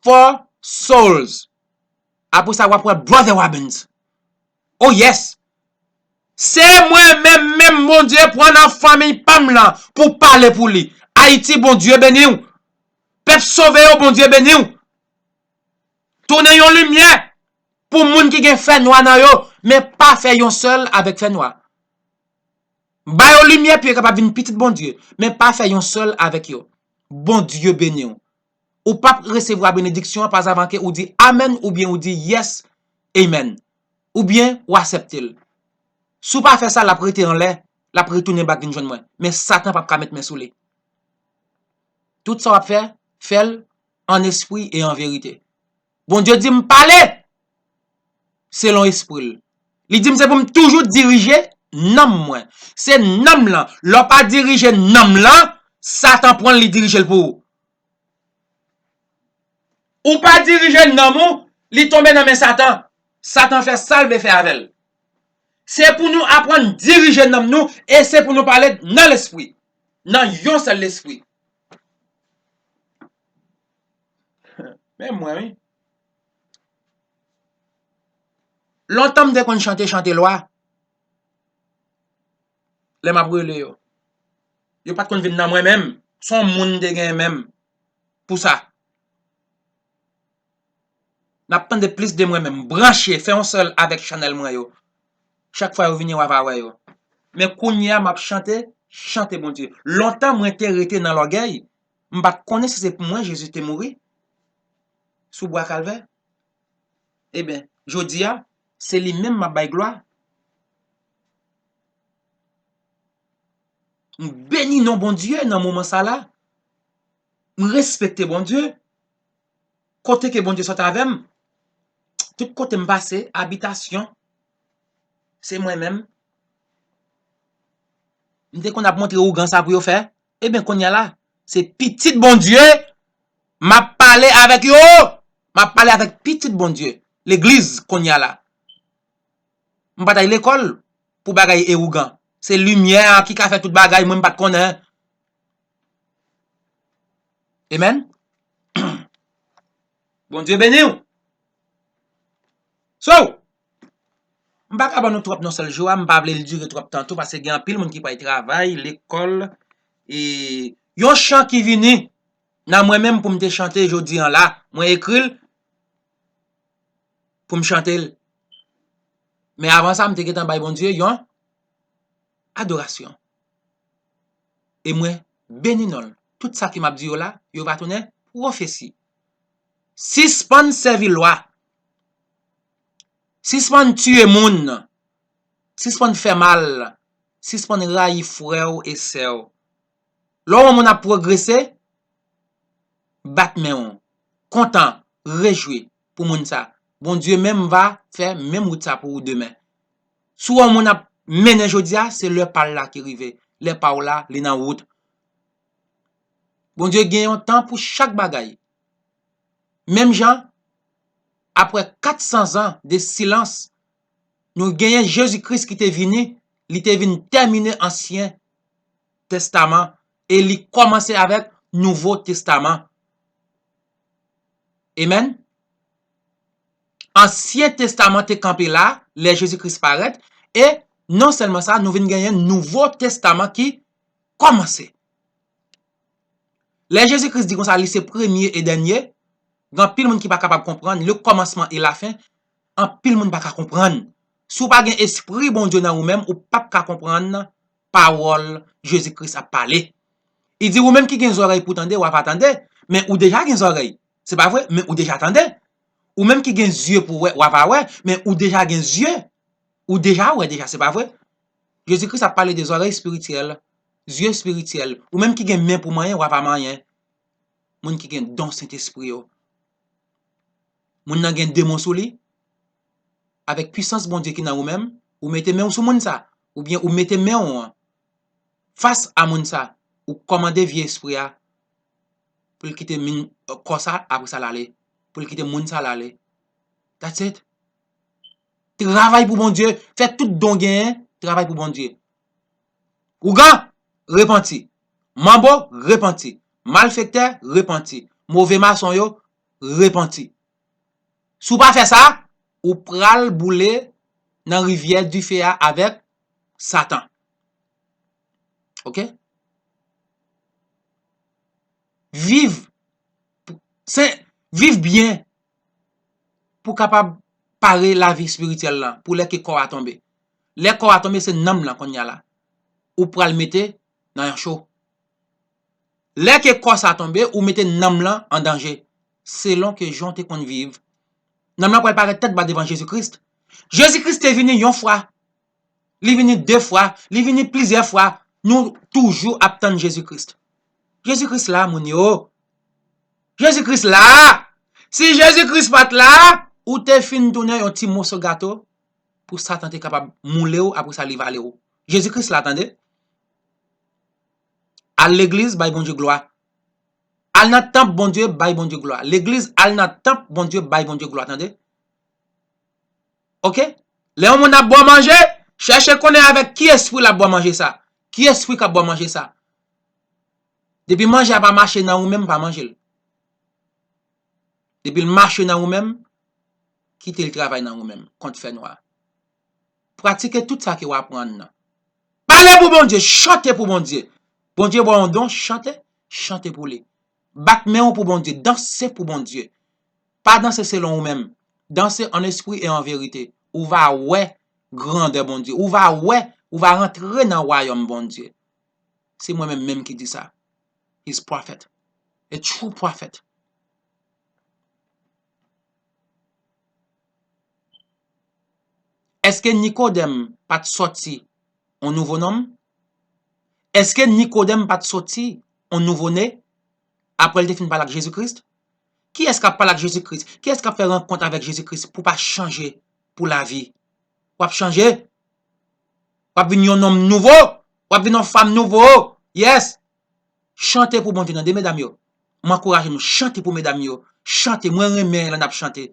for souls. Apre sa, w ap wè Brother Robbins. Oh yes! Se mwen menm, menm Bondye pran nan fanmiy pa m lan pou pale pou li. Ayiti, Bondye beni w. Pèp sove yo, Bondye beni w. Tounen yon limyè pou moun ki gen fènwa nan yo, men pa fè yon sèl avèk fènwa. Ba yo limyè pou yo kapab vin pitit Bondye, men pa fè yon sèl avèk yo. Bondye beni w. Ou p ap resevwa benediksyon an pazavan ke ou di amèn oubyen ou di yes, amen. Oubyen ou aksepte l. Si w pa fè sa, l ap rete anlè, l ap retounen bak vin jwenn mwen. Men Satan p ap ka met men sou li. Tout sa w ap fè, fè l an espri e an verite. Bondye di m pale selon espri l. Li di m se pou m toujou dirije nanm mwen. Se nanm lan. Lè w pa dirije nanm lan, Satan pran l, li dirije l pou ou. Ou pa dirije nanm ou, li tonbe nan men Satan. Satan fè sa l vle fè avè l. Se pou nou aprann dirije nanm nou e se pou nou pale nan lespri. Nan yon sèl lespri. Men mwen, wi. Lontan m te konn chante chante lwa. Lè m ap rele yo. Yo pa t konn vin nan mwen menm. Se yon moun m te genyen menm pou sa. N ap tande plis de mwen menm. Branche, fè yon sèl avèk chanèl mwen yo. Chak fwa yo vini, w ava wè yo. Men kounye a, m ap chante, chante Bondye. Lontan, mwen te rete nan lògèy. M pa t konnen si se pou mwen Jezi te mouri sou bwa Kalvè. Eben, jodi a, se li menm m ap bay glwa. M beni non Bondye nan moman sa la. M respekte Bondye. Kote ke Bondye sot avè m, tout kote m pase, abitasyon, se mwen menm. M te konn ap montre ougan sa pou yo fè. Eben, kounye a la, se pitit Bondye, m ap pale avèk yo. M ap pale avèk pitit Bondye. Legliz, kounye a la. M pa t al lekòl. pou bagay e ougan. Se limyè a ki ka fè tout bagay, mwen m pa t konnen. Amen. Bondye beni w. So, m pa ka ban nou twòp nan sèl jou a, m pa vle l dire twòp tan tou, paske gen anpil moun ki pral travay, lekòl, e yon chan ki vini nan mwen menm pou m te chante jodi an la, mwen ekri l pou m chante l. Men avan sa, m te gentan bay Bondye yon adorasyon. E mwen beni non l. Tout sa ke m ap di yo la, yo va tounen pwofesi. Sispann sèvi lwa. Sispann tiye moun. Sispann fè mal. Sispann rayi frè w e sè w. Lè w wè yon moun ap pwogrese, bat men w. Kontan, rejwi pou moun sa. Bondye menm va fè menm wout sa pou ou demen. Si w wè yon moun ap mennen jodi a, se lè pa l la ki rive. Lè pa w la, li nan wout. Bondye gen yon tan pou chak bagay. Menm jan, apre kat san zan de silans, nou genyen Jezi Kris ki te vini, li te vin tèmine Ansyen Testaman e li kòmanse avèk Nouvo Testaman. Amen. Ansyen Testaman te kanpe la, lè Jezi Kris parèt, e non sèlman sa, nou vin genyen Nouvo Testaman ki kòmanse. Lè Jezi Kris di konsa, li se premye e dènye, gen anpil moun ki pa kapab konprann, le kòmansman e la fen, anpil moun pa ka konprann. Si w pa gen Espri Bondye nan ou menm, ou p ap ka konprann pawòl Jezi Kris ap pale. Li di, ou menm ki gen zòrèy pou tande, w a pa tande, men ou deja gen zòrèy. Se pa vre, men ou deja tande. Ou menm ki gen zye pou wè, w a pa wè, men ou deja gen zye. Ou deja wè deja, se pa vre? Jezi Kris ap pale de zòrèy espirityèl, zye espirityèl. Ou menm ki gen men pou manyen, w a pa manyen. Moun ki gen don Sentespri yo. Moun nan gen demon sou li. Avèk pwisans Bondye ki nan ou menm, ou mete men w sou moun sa, oubyen ou mete men w fas a moun sa, ou kòmande vye espri a pou l kite min, kò sa, apre sa l ale. Pou l kite moun sa l ale. That's it. Travay pou Bondye. Fè tout don genyen, travay pou Bondye. Ougan, repanti. Manbo, repanti. Malfektè, repanti. Move mason yo, repanti. Si w pa fè sa, ou pral boule nan rivyè dife a avèk Satan. Oke? Viv, se, viv byen pou kapab pare lavi espirityèl lan, pou lè ke kò a tonbe. Lè kò a tonbe, se nanm lan kounye a la. Ou pral mete nan yon cho. Lè ke kò sa tonbe, ou mete nanm lan an danje. Selon ke jan w te konn viv, nanm lan pral parèt tèt ba devan Jezi Kris. Jezi Kris te vini yon fwa. Li vini de fwa, li vini plizyè fwa. Nou toujou ap tann Jezi Kris. Jezi Kris la, moun yo. Jezi Kris la. Si Jezi Kris pa t la, ou te fin tounen yon ti moso gato pou Satan te kapab moule w, apre sa li vale w. Jezi Kris la, tande. Al legliz, bay Bondye glwa. Al nan tanp Bondye, bay Bondye glwa. Legliz, al nan tanp Bondye, bay Bondye glwa, tande. Oke? Lè yon moun ap ba w manje, chèche konnen avèk ki espri l ap ba w manje sa. Ki espri k ap ba w manje sa? Depi manje a pa mache nan ou menm, pa manje l. Depi l mache nan ou menm, kite l travay nan ou menm, kont fè nwa. Pratike tout sa ke w aprann nan. Pale pou Bondye, chante pou Bondye. Bondye ba w yon don, chante, chante pou li. Bat men w pou Bondye, danse pou Bondye. Pa danse selon ou menm. Danse an espri e an verite. Ou va wè grandè Bondye. Ou va wè, ou va rantre nan wayòm Bondye. Se mwen menm menm ki di sa. His prophet. A true prophet. Èske Nikodèm pa t sòti yon nouvo nonm? Èske Nikodèm pa t sòti yon nouvo ne apre l te fin pale ak Jezi Kris? Kiyès k ap pale ak Jezi Kris? Kiyès k ap fè rankont avèk Jezi Kris pou w pa chanje pou lavi? W ap chanje. W ap vin yon nonm nouvo. W ap vin yon fanm nouvo. Yes. Chante pou Bondye tande, medam yo. M ankouraje nou, chante pou medam yo. Chante, mwen renmen lè n ap chante.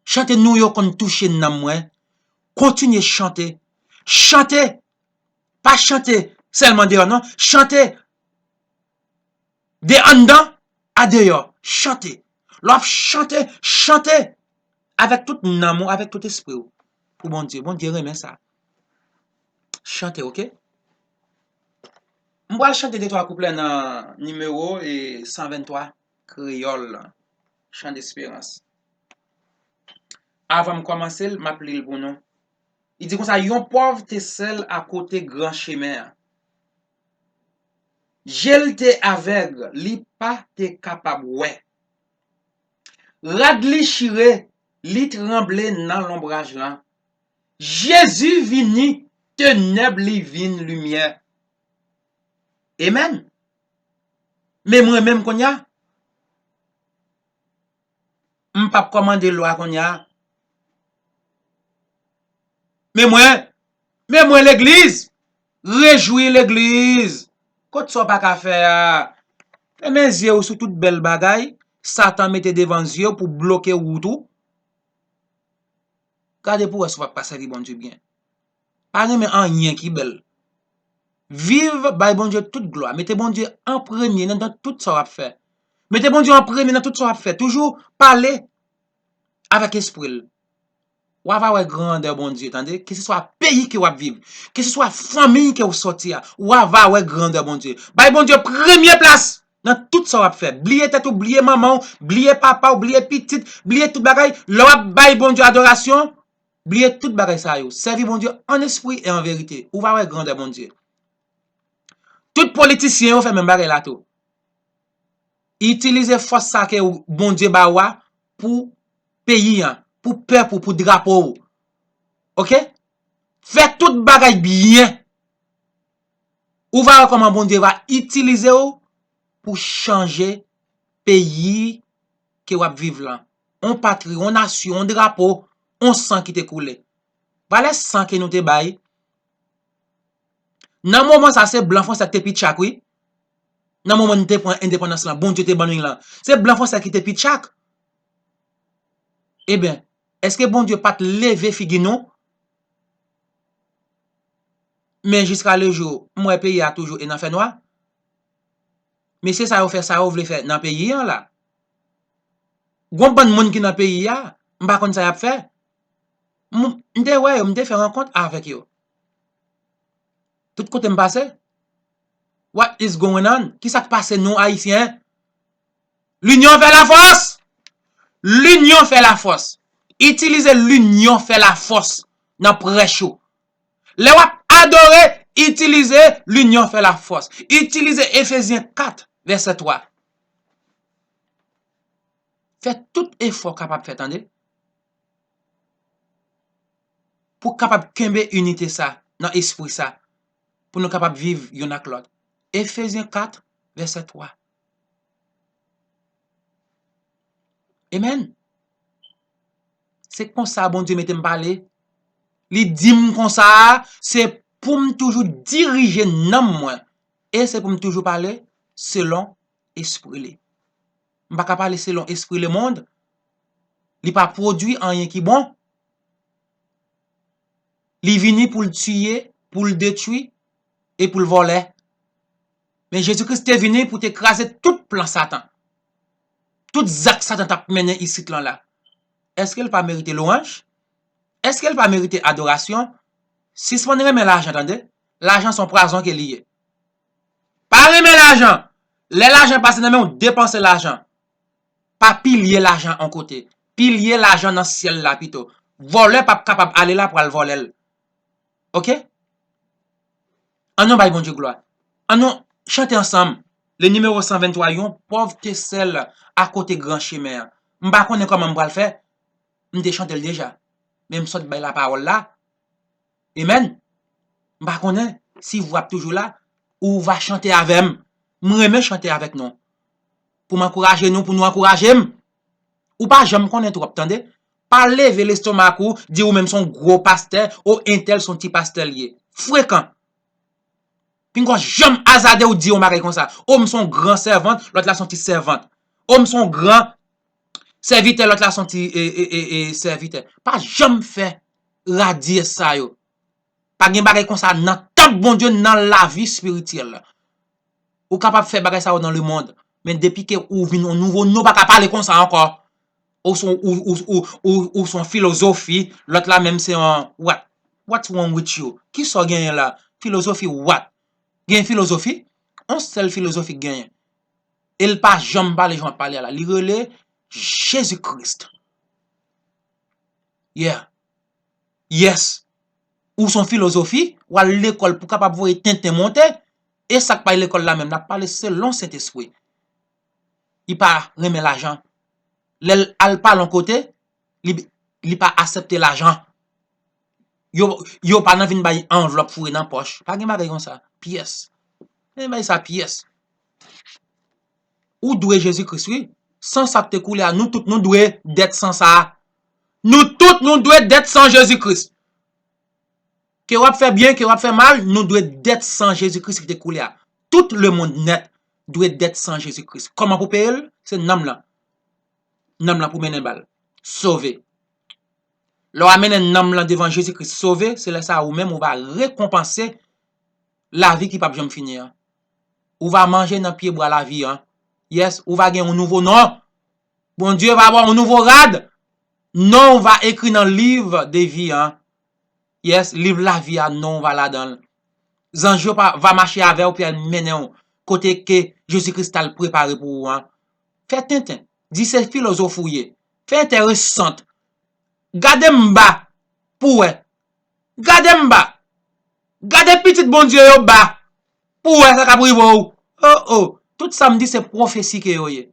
Chante nou yo konn touche nanm mwen. Kontinye chante. Chante. Pa chante sèlman deyò, non. Chante de anndan a deyò. Chante. Lè w ap chante, chante avèk tout nanm ou, avèk tout espri w pou Bondye. Bondye renmen sa. Chante, oke? M pral chante de twa kouplè nan nimewo e san venntwa kreyòl, Chan Desperans. Avan m kòmanse l, m ap li l pou nou. Li di konsa, yon pòv te sèl akote gran chemen an. Je l te avèg, li pa te kapab wè. Rad li chire, li tranble nan lonbraj lan. Jezi vini, tenèb li vin limyè. Amen. Men mwen menm kounye a, m p ap kòmande lwa kounye a. Men mwen, men mwen legliz, rejwi legliz. Kot sa w pa ka fè a? Fèmen zye w sou tout bèl bagay Satan mete devan zye w pou bloke wout ou. Gade pou w wè si w p ap ka sèvi Bondye byen. Pa renmen anyen ki bèl. Viv, bay Bondye tout glwa. Mete Bondye an premye nan, nan tout sa w ap fè. Mete Bondye an premye nan tout sa w ap fè. Toujou pale avèk espri l. W a va wè grandè Bondye, tande. Keseswa peyi ke w ap viv, keseswa fanmi ke w sòti a, w a va wè grandè Bondye. Bay Bondye premye plas nan tout sa w ap fè. Bliye tèt ou, bliye manman w, bliye papa w, bliye pitit, bliye tout bagay. Lè w ap bay Bondye adorasyon, bliye tout bagay sa yo. Sèvi Bondye an espri e an verite. Ou va wè grandè Bondye. Tout politisyen yo fè menm bagay la tou. Itilize fòs sa ke w, Bondye ba w a pou peyi an, pou pèp ou, pou drapo w. Oke? Fè tout bagay byen. Ou va wè kòman Bondye va itilize w pou chanje peyi ke w ap viv lan. On patri, on nasyon, on drapo, on san ki te koule. Valè san ke nou te bay. Nan moman sa, se blan franse ki te pi tchak, wi. Nan moman nou te pran endepandans lan, Bondye te ban nou lan. Se blan franse ki te pi tchak. Ebyen, èske Bondye pa t leve figi nou? Men jiska le jou, m wè peyi a toujou e nan fènwa. Mesye sa yo fè sa yo vle fè nan peyi an la. Gon bann moun ki nan peyi a, m pa konn sa y ap fè. M, m te wè yo, m te fè rankont avèk yo. Tout kote m pase, what is going on? Kisa k pase nou Ayisyen? Linyon fè lafòs! Linyon fè lafòs! Itilize linyon fè lafòs nan prèch ou. Lè w ap adore, itilize linyon fè lafòs. Itilize Efezyen kat, vèsè twa. Fè tout efò w kapab fè, tande. Pou w kapab kenbe inite sa, nan espri sa, pou nou kapab viv youn ak lòt. Efezyen kat, vèsè twa. Amen. Se konsa Bondye mete m pale. Li di m konsa, se pou m toujou dirije nanm mwen. E se pou m toujou pale selon espri li. M pa ka pale selon espri lemonn. Li pa pwodui anyen ki bon. Li vini pou l tiye, pou l detwi, e pou l vòlè. Men Jezi Kris te vini pou te kraze tout plan Satan. Tout zak Satan t ap mennen isit lan la. Èske l pa merite lwanj? Èske l pa merite adorasyon? Sispann renmen lajan, tande. Lajan se yon pwazon ke li ye. Pa renmen lajan. Lè lajan pase nan men w, depanse lajan. Pa pilye lajan on kote. Pilye lajan nan syèl la pito. Vòlè p ap kapab ale la pou al vòlè l. Oke? Ann nou bay Bondye glwa. Ann nou chante ansanm. Le nimewo san venntwa, yon pòv te sèl akote gran chemen an. M pa konnen kòman m pral fè. M te chante l deja. Men m sot bay lapawòl la. Amen. M pa konnen si vwa ap toujou la, ou va chante avè m. M renmen chante avèk nou. Pou m ankouraje nou, pou nou ankouraje m. Ou pa janm konnen twòp, tande. Pa leve lestomak ou, di ou menm se yon gwo pastè, o entèl se yon ti pastè l ye. Frekan. Pinga w janm azade ou di yon bagay konsa. O m se yon gran sèvant, lòt la se yon ti sèvant. O m se yon gran sèvitè, lòt la se yon ti, e, e, e, e, sèvitè. Pa janm fè radyes sa yo. Pa gen bagay konsa nan tanp Bondye, nan lavi espirityèl. Ou kapab fè bagay sa yo nan lemonn, men depi ke ou vin yon nouvo nou pa ka pale konsa ankò. Ou se yon, ou, ou, ou, ou, ou se yon filozofi, lòt la menm se yon what? What's wrong with you? Kisa w genyen la? Filozofi what? Gen filozofi? Yon sèl filozofi k genyen. E l pa janm pale jan w ap pale a la. Li rele Jezi Kris. Yeah. Yes. Ou se yon filozofi, w al lekòl pou w kapab voye tenten monte. E sa k pa lekòl la menm, n ap pale selon Sentespri. Li pa renmen lajan. Lè l al pale yon kote, li, li pa aksepte lajan. Yo, yo pa nan vin bay anvlòp foure nan pòch. Pa gen bagay konsa. Pyès. Pa gen bagay sa pyès. Ou dwe Jezi Kris, wi. San sa k te koule a, nou tout nou dwe dèt san sa a. Nou tout nou dwe dèt san Jezi Kris. Ke w ap fè byen, ke w ap fè mal, nou dwe dèt san Jezi Kris ki te koule a. Tout lemonn nèt dwe dèt san Jezi Kris. Kòman pou peye l? Se nanm lan. Nanm lan pou mennen ba l. Sove. Lè w a mennen nanm lan devan Jezi Kris sove, se lè sa a ou menm ou va rekonpanse lavi ki p ap janm fini an. Ou va manje nan pyebwa lavi an. Yes, ou va gen yon nouvo non. Bondye va ba w yon nouvo rad. Non w va ekri nan liv de vi an. Yes, liv lavi a, non w va ladan l. Zanj yo pa, va mache avè w pou y al mennen w kote ke Jezi Kris t al prepare pou ou an. Fè tenten. Di se filozof ou ye. Fè enteresant. Gade m ba pou w wè. Gade m ba. Gade pitit Bondye yo ba pou w wè sa k ap rive w. Oh, oh. Tout sa m di se pwofesi ke yo ye.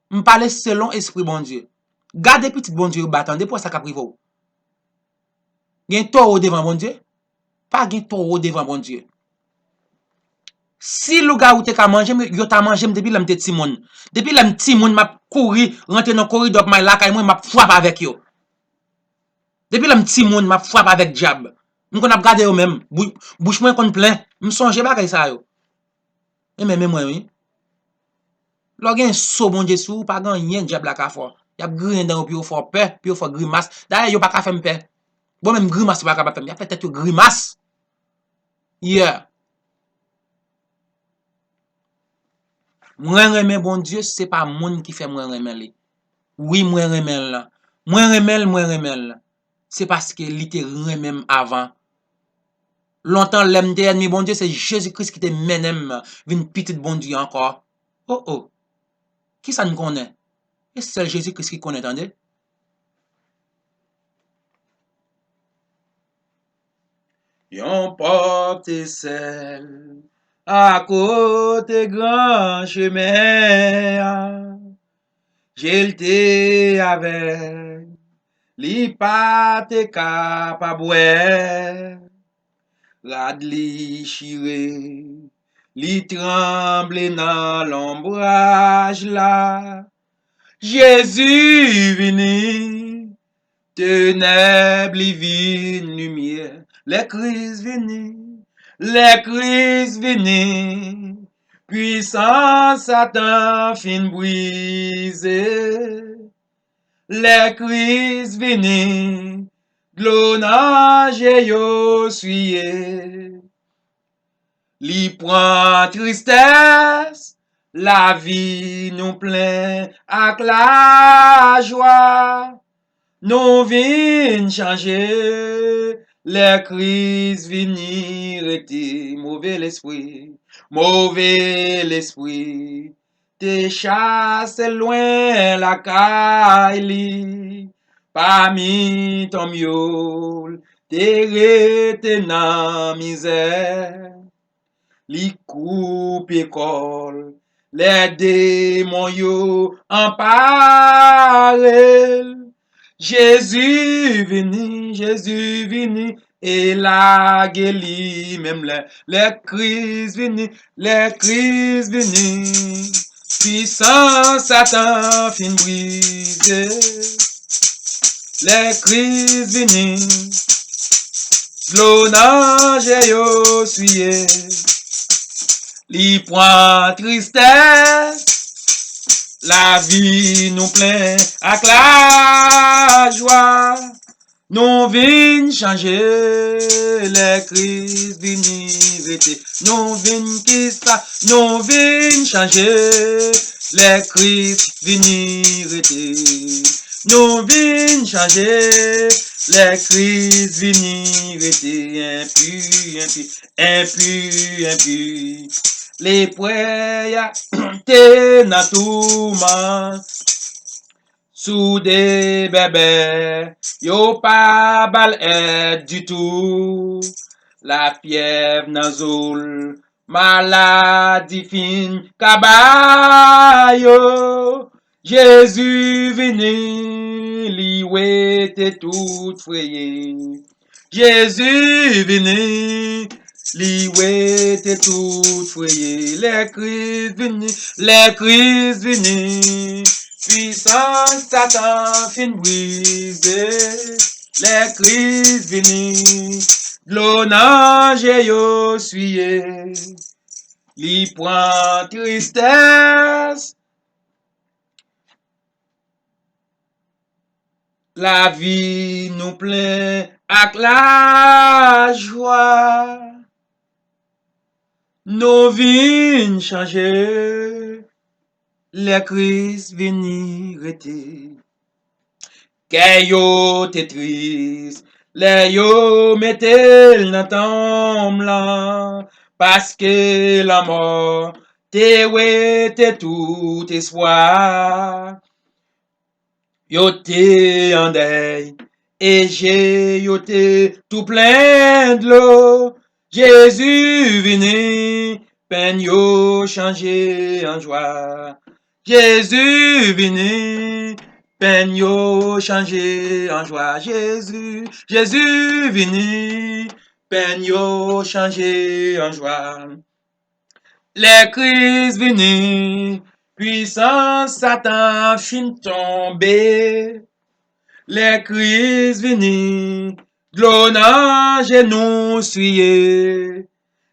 M pale selon Espri Bondye. Gade pitit Bondye yo ba tande pou w wè sa k ap rive w. Gen towo devan Bondye? Pa gen towo devan Bondye. Si lougawou te ka manje m, yo ta manje m depi lè m te timoun. Depi lè m timoun, m ap kouri, rantre nan koridò, ap may lakay mwen, m ap frape avèk yo. Depi lè m timoun, m ap frape avèk dyab. M konn ap gade yo menm. Bou-, bouch mwen konn plen. M sonje bagay sa yo. E men, men mwen, wi. Lè w gen so Bondye sou ou, pa gen anyen dyab la ka fè w. Y ap griyen dan yo pou yo fè w pè, pou yo fè w grimas. Dayè, yo pa ka fè m pè. Bon, menm grimas yo pa kapab fè m. Y ap fè tèt yo grimas. Yeah. Mwen renmen Bondye, se pa moun ki fè mwen renmen li. Wi, mwen renmen l. Mwen renmen l, mwen renmen l. Se paske li te renmen m avan. Lontan, lè m te ènmi Bondye, se Jezi Kris ki te mennen m vin pitit Bondye ankò. Oh, oh. Kisa n konnen? E sèl Jezi Kris ki konnen, tande. Yon pòt te sèl akote gran chemen an. Je l te avèg, li pa te kapab wè. Rad li chire, li tranble nan lonbraj la. Jezi vini, tenèb li vin limyè. Lè Kris vini, lè Kris vini, pwisans Satan fin brize. Lè Kris vini, dlo nan je yo siye. Li pran tristès, lavi nou plen ak lajwa. Nou vin chanje, lè Kris vini rete. Move lespri, move lespri, te chase lwen lakay li. Pami tonm yo, l te rete nan mizè. Li koupe kò l, lè demon yo anpare l. Jezi vini, Jezi vini, e lage li menm lè. Lè Kris vini, lè Kris vini, pwisans Satan fin brize. Lè Kris vini, dlo nan je yo siye. Li pran tristès, lavi nou plen ak lajwa. Nou vin chanje, lè Kris vini rete. Nou vin kisa? Nou vin chanje, lè Kris vini rete. Nou vin chanje, lè Kris vini rete. Enpi, enpi, enpi, enpi. Lepre a te nan touman. Sou de bèbè, yo pa ba l èd ditou. Lafyèv nan zo l, maladi fin kaba yo. Jezi vini, li wete tout freye. Jezi vini, li wete tout freye. Lè Kris vini, lè Kris vini, pwisans Satan fin brize. Lè Kris vini, dlo nan je yo siye. Li pran tristès. Lavi nou plen ak lajwa. Nou vin chanje lè Kris vini rete. Kè yo te tris lè yo mete l nan tonm lan, paske lanmò te wete tout espwa. Yo te an dèy, e je yo te tou plen dlo. Jezi vini, penn yo chanje an jwa. Jezi vini, penn yo chanje an jwa. Jezi, Jezi vini, penn yo chanje an jwa. Lè Kris vini, pwisans Satan fin tonbe. Lè Kris vini, dlo nan je nou siye.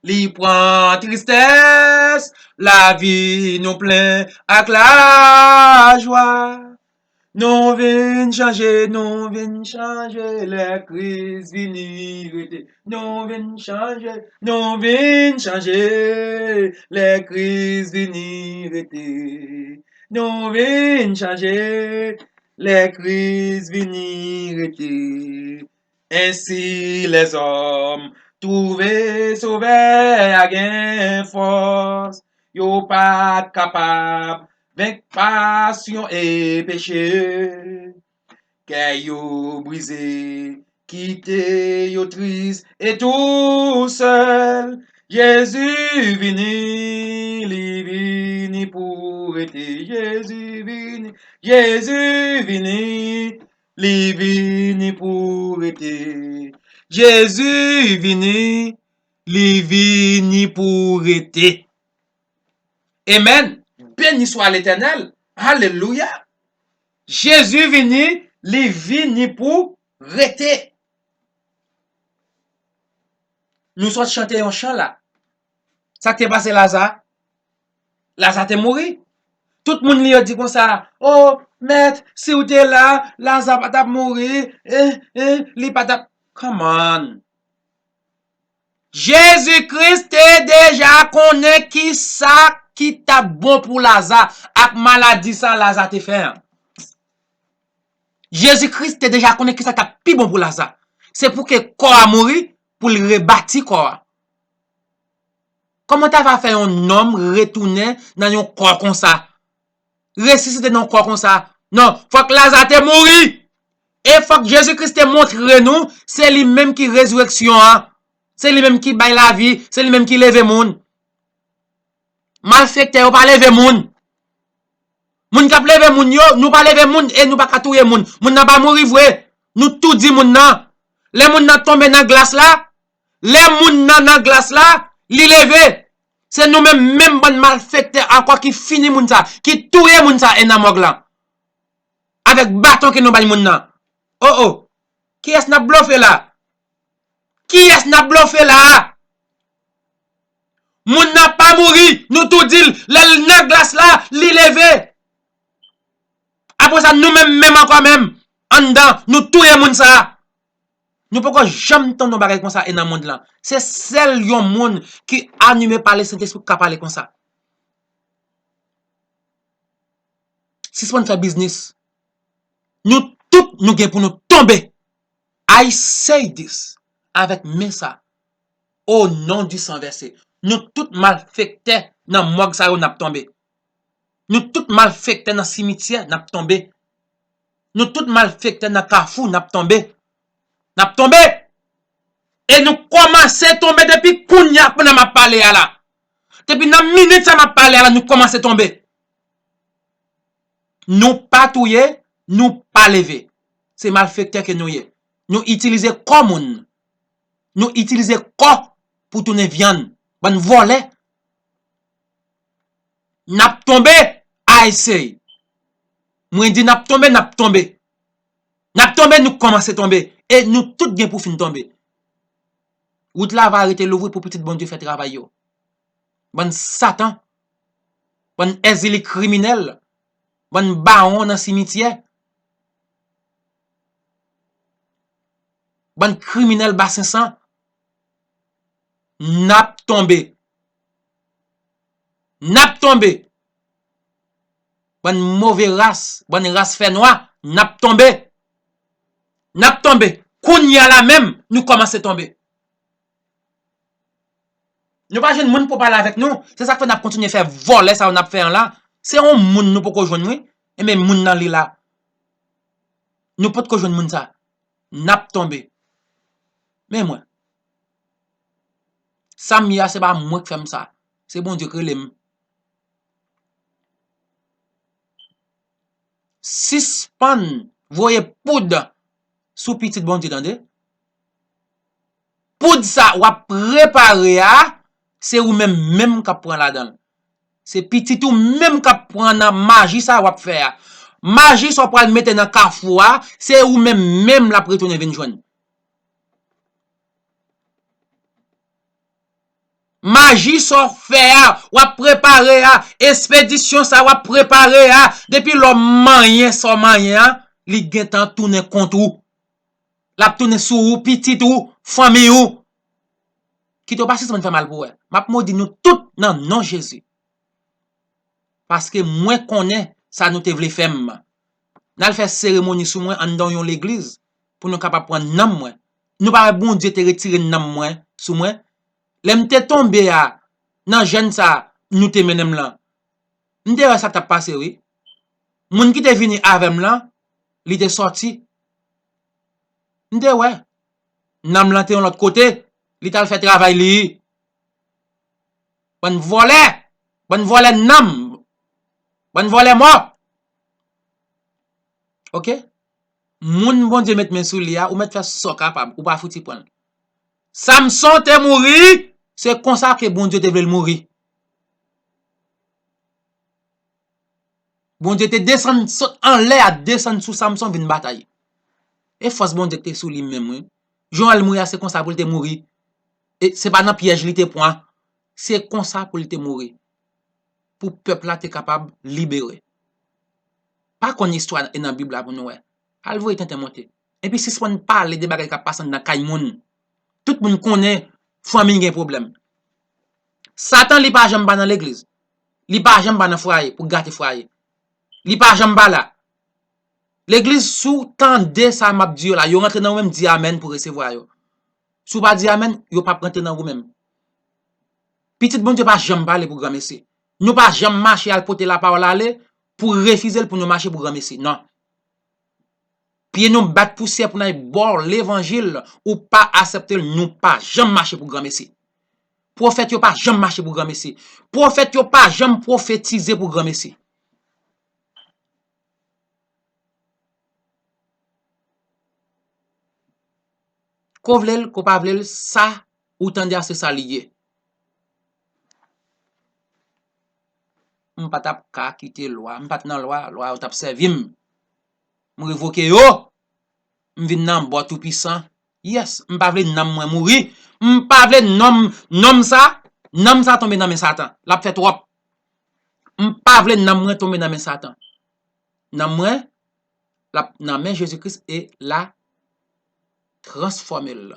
Li pran tristès, lavi nou plen ak lajwa. Nou vin chanje, nou vin chanje, lè Kris vini rete. Nou vin chanje, nou vin chanje, lè Kris vini rete. Nou vin chanje, lè Kris vini rete. Ensi lèzòm twouve Sovè a gen fòs. Yo pa t kapab venk pasyon e peche. Kè yo brize, kite yo tris e tou sèl. Jezi vini, li vini pou rete. Jezi vini, Jezi vini, li vini pou rete. Jezi vini, li vini pou rete. Amen. Beni swa Letènèl. Alelouya. Jezi vini, li vini pou rete. Nou sot chante yon chan la. Sa k te pase Laza? Laza te mouri. Tout moun li yo di konsa, "O, Mèt, si w te la, Laza pa t ap mouri. Eh, eh, li pa t ap." Come on. Jezi Kris te deja konnen ki sa ki t ap bon pou Laza ak maladi sa Laza te fè an. Jezi Kris te deja konnen ki sa k t ap pi bon pou Laza. Se pou ke kò a mouri, pou l rebati kò a. Kòman ta va fè yon nonm retounen nan yon kò konsa? Resisite nan yon kò konsa? Non, fòk Laza te mouri. E fòk Jezi Kris te montre nou, se li menm ki rezireksyon an. Se li menm ki bay lavi, se li menm ki leve moun. Malfektè yo pa leve moun. Moun k ap leve moun yo, nou pa leve moun e nou pa ka touye moun. Moun nan pa mouri vre. Nou tou di moun nan. Lè moun nan tonbe nan glas la, lè moun nan nan glas la, li leve. Se nou menm, menm bann malfektè ankò ki fini moun sa, ki touye moun sa e nan mòg lan. Avèk baton ke nou bay moun nan. O, o. Kiyès n ap blofe la? Kiyès n ap blofe la a? Moun nan pa mouri, nou tou di l, lè l nan glas la, li leve. Apre sa, nou menm, menm ankò menm, anndan, nou touye moun sa a. Nou poko janm tande yon bagay konsa e nan mond lan. Se sèl yon moun ki anime pa Lesentespri k ka pale konsa. Sispann fè biznis. Nou tout nou gen pou nou tonbe. I say this avèk men sa. O non di san vèse. Nou tout malfektè nan mòg sa yo n ap tonbe. Nou tout malfektè nan simityè n ap tonbe. Nou tout malfektè nan kafou n ap tonbe. N ap tonbe. E nou kòmanse tonbe depi kounye a pandan m ap pale a la. Depi nan minit sa m ap pale a la, nou kòmanse tonbe. Nou pa touye, nou pa leve. Se malfektè ke nou ye. Nou itilize kò moun. Nou itilize kò pou tounen vyann. Bann vòlè. N ap tonbe, I say. Mwen di n ap tonbe, n ap tonbe. N ap tonbe, nou kòmanse tonbe. E nou tout gen pou fin tonbe. Wout la va rete louvri pou pitit Bondye fè travay yo. Bann satan. Bann èzili kriminèl. Bann bawon nan simityè. Bann kriminèl basen san. N ap tonbe. N ap tonbe. Bann move ras, bann ras fè nwa, n ap tonbe. N ap tonbe. Kounye a la menm, nou kòmanse tonbe. Nou pa jwenn moun pou pale avèk nou. Se sa k fè n ap kontinye fè vòlè sa yo n ap fè an la. Se yon moun nou poko jwenn, wi. Enben, moun nan li la. Nou potko jwenn moun sa. N ap tonbe. Men mwen. Sa m ye a, se pa mwen k fè m sa. Se Bondye k rele m. Sispann voye poud sou pitit Bondye, tande. Poud sa w ap prepare a, se ou menm menm k ap pran ladan l. Se pitit ou menm k ap pran nan maji sa w ap fè a. Maji sa w pral mete nan kafou a, se ou menm menm l ap retounen vin jwenn. Maji sa w fè a, w ap prepare a, espedisyon sa w ap prepare a, depi lè w manyen sa w manyen an, li gentan tounen kont ou. L ap tounen sou ou, pitit ou, fanmi ou. Kite w pa sispann fè mal pou wè. M ap modi nou tout nan non Jezi. Paske mwen konnen sa nou te vle fè m. N al fè seremoni sou mwen anndan yon legliz pou nou kapab pran nanm mwen. Nou pa wè Bondye te retire nanm mwen sou mwen? Lè m te tonbe a, nan jèn sa a, nou te mennen m lan. M te wè sa k t ap pase, wi. Moun ki te vini avè m lan, li te sòti. M te wè. Nanm lan te yon lòt kote, li t al fè travay li. Bann vòlè! Bann vòlè nanm! Bann vòlè mò! Oke? Moun Bondye met men sou li a, ou mèt fè sa w kapab, ou pa fouti pran l. Samson te mouri, se konsa ke Bondye te vle l mouri. Bondye te desann, sot anlè a, desann sou Samson vin batay. E fòs Bondye ki te sou li menm, wi. Jan l mouri a, se konsa pou l te mouri. E se pa nan pyèj li te pran. Se konsa pou l te mouri. Pou pèp la te kapab libere. Pa konn istwa e nan Bib la pou nou wè. Al voye tenten monte. Epi sispann pale de bagay k ap pase anndan kay moun. Tout moun konnen fanmi gen pwoblèm. Satan li pa janm pa nan legliz. Li pa janm pa nan fwaye pou gate fwaye. Li pa janm pa la. Legliz, si w tande sa m ap di yo la, yo rantre nan ou menm, di amèn pou resevwa yo. Si w pa di amèn, yo p ap rantre nan ou menm. Pitit Bondye pa janm pale pou granmesi. Nou pa janm mache al pote lapawòl ale pou refize l pou nou mache pou granmesi. Non. Pye nou bat pousyè pou n al ba w levanjil, ou pa aksepte l, nou pa janm mache pou granmesi. Pwofèt yo pa janm mache pou granmesi. Pwofèt yo pa janm pwofetize pou granmesi. Ko vle l, ko pa vle l, sa ou tande a se sa li ye. M pa t ap ka kite lwa, m pa t nan lwa, lwa yo t ap sèvi m. M revoke yo. M vin nan bò Toupisan. Yes, m pa vle nanm mwen mouri. M pa vle nonm, nonm sa, nanm sa tonbe nan men Satan. L ap fè twòp. M pa vle nanm mwen tonbe nan men Satan. Nanm mwen, l ap nan men Jezi Kris e la, Transfòme l.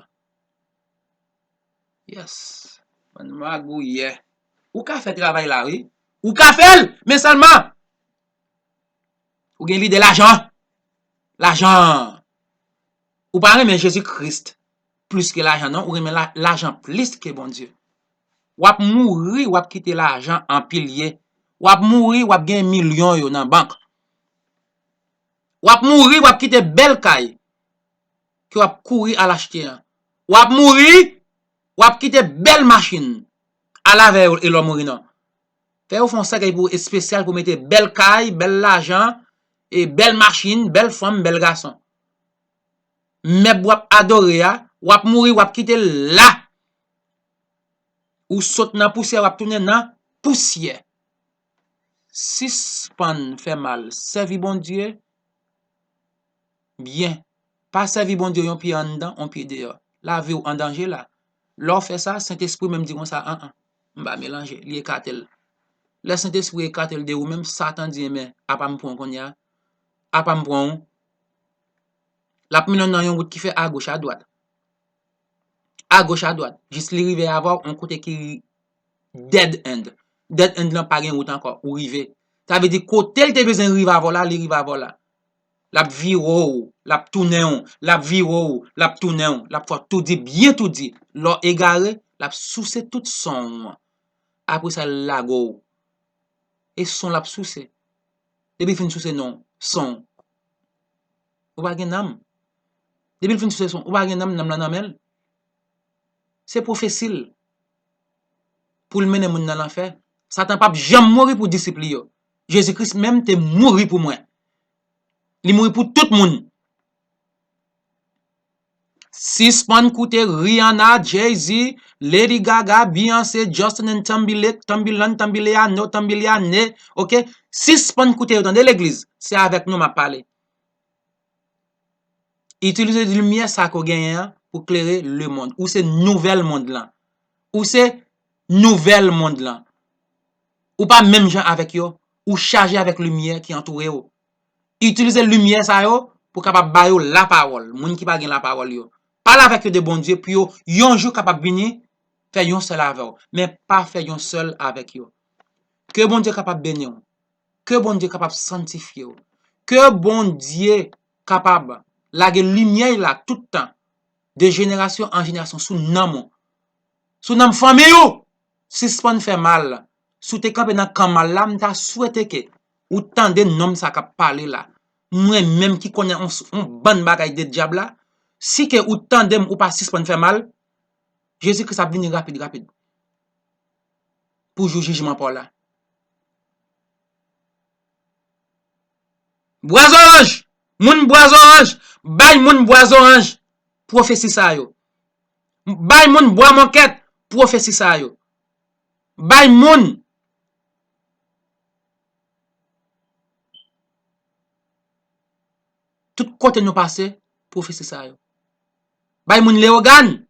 Yes. Bann magouyè. Ou ka fè travay la, wi. Ou ka fè l, men sèlman ou gen lide lajan. Lajan. Ou pa renmen Jezi Kris plis ke lajan, non. Ou renmen la, lajan plis ke Bondye. W ap mouri, w ap kite lajan anpilye. W ap mouri, w ap gen milyon yo nan bank. W ap mouri, w ap kite bèl kay ke w ap kouri al achte an. W ap mouri, w ap kite bèl machin. Al avè yo e lè w mouri, non. Fè yo fè yon sèkèy pou espesyal pou mete bèl kay, bèl lajan, e bèl machin, bèl fanm, bèl gason. Mèb w ap adore a, w ap mouri, w ap kite l la. Ou sot nan pousyè, w ap tounen nan pousyè. Sispann fè mal. Sèvi Bondye byen. Pa sèvi Bondye yon pye anndan, yon pye deyò. Lavi w an danje la. Lè w fè sa, Sentespri menm di konsa, an an, m pa melanje, li ekate l. Lè Sentespri ekate l de ou menm, Satan di, enben, apa m pran w kounye a? Apa m pran w? L ap mennen w nan yon wout ki fè agoch, adwat. Agoch, adwat. Jis li rive avè w yon kote ki dead end. Dead end lan pa gen wout ankò, ou rive. Sa vle di kote l te bezwen rive avè w la, li rive avè w la. L ap vire w, l ap tounen w, l ap vire w, l ap tounen w, l ap fè w toudi, byen toudi. Lè w egare, l ap souse tout san w. Apre sa, l lage w. E san w l ap souse. Depi l fin souse non, san w, ou pa gen nanm. Depi l fin souse san w, ou pa gen nanm, nanm lan nan men l. Se pwofesi l pou l mennen moun nan lanfè. Satan p ap janm mouri pou disip li yo. Jezi Kris menm te mouri pou mwen. Li mouri pou tout moun. Sispann koute Rihanna, Jay-Z, Lady Gaga, Beyoncé, Justin and Timberlake, Timberland, Timberliano, Timberliane, ok? Sispann koute yo, tande legliz. Se avèk nou m ap pale. Itilize limyè sa ke w genyen an pou klere lemonn. Ou se nouvèl mond lan. Ou se nouvèl mond lan. Ou pa menm jan avèk yo. Ou chaje avèk limyè ki antoure w. Itilize limyè sa yo pou kapab ba yo lapawòl, moun ki pa gen lapawòl yo. Pale avèk yo de Bondye pou yo yon jou kapab vini fè yon sèl avè w, men pa fè yon sèl avèk yo. Ke Bondye kapab beni w. Ke Bondye kapab sanntifye w. Ke Bondye kapab lage limyè l la tout tan, de jenerasyon an jenerasyon, sou nanm ou, sou nanm fanmi ou. Sispann fè mal. Si w te kanpe nan kan mal la, m ta swete ke ou tande nonm sa k ap pale la. Mwen menm ki konnen on, on bann bagay de dyab la, si ke ou tande m, ou pa sispann fè mal, Jezi Kris ap vini rapid, rapid pou jou jijman pa w la. Bwa zoranj! Moun bwa zoranj! Bay moun bwa zoranj! Pwofesi sa yo. Bay moun bwa mòkèt! Pwofesi sa yo. Bay moun. Tout kote nou pase, pwofesi sa yo. Bay moun Leyogàn!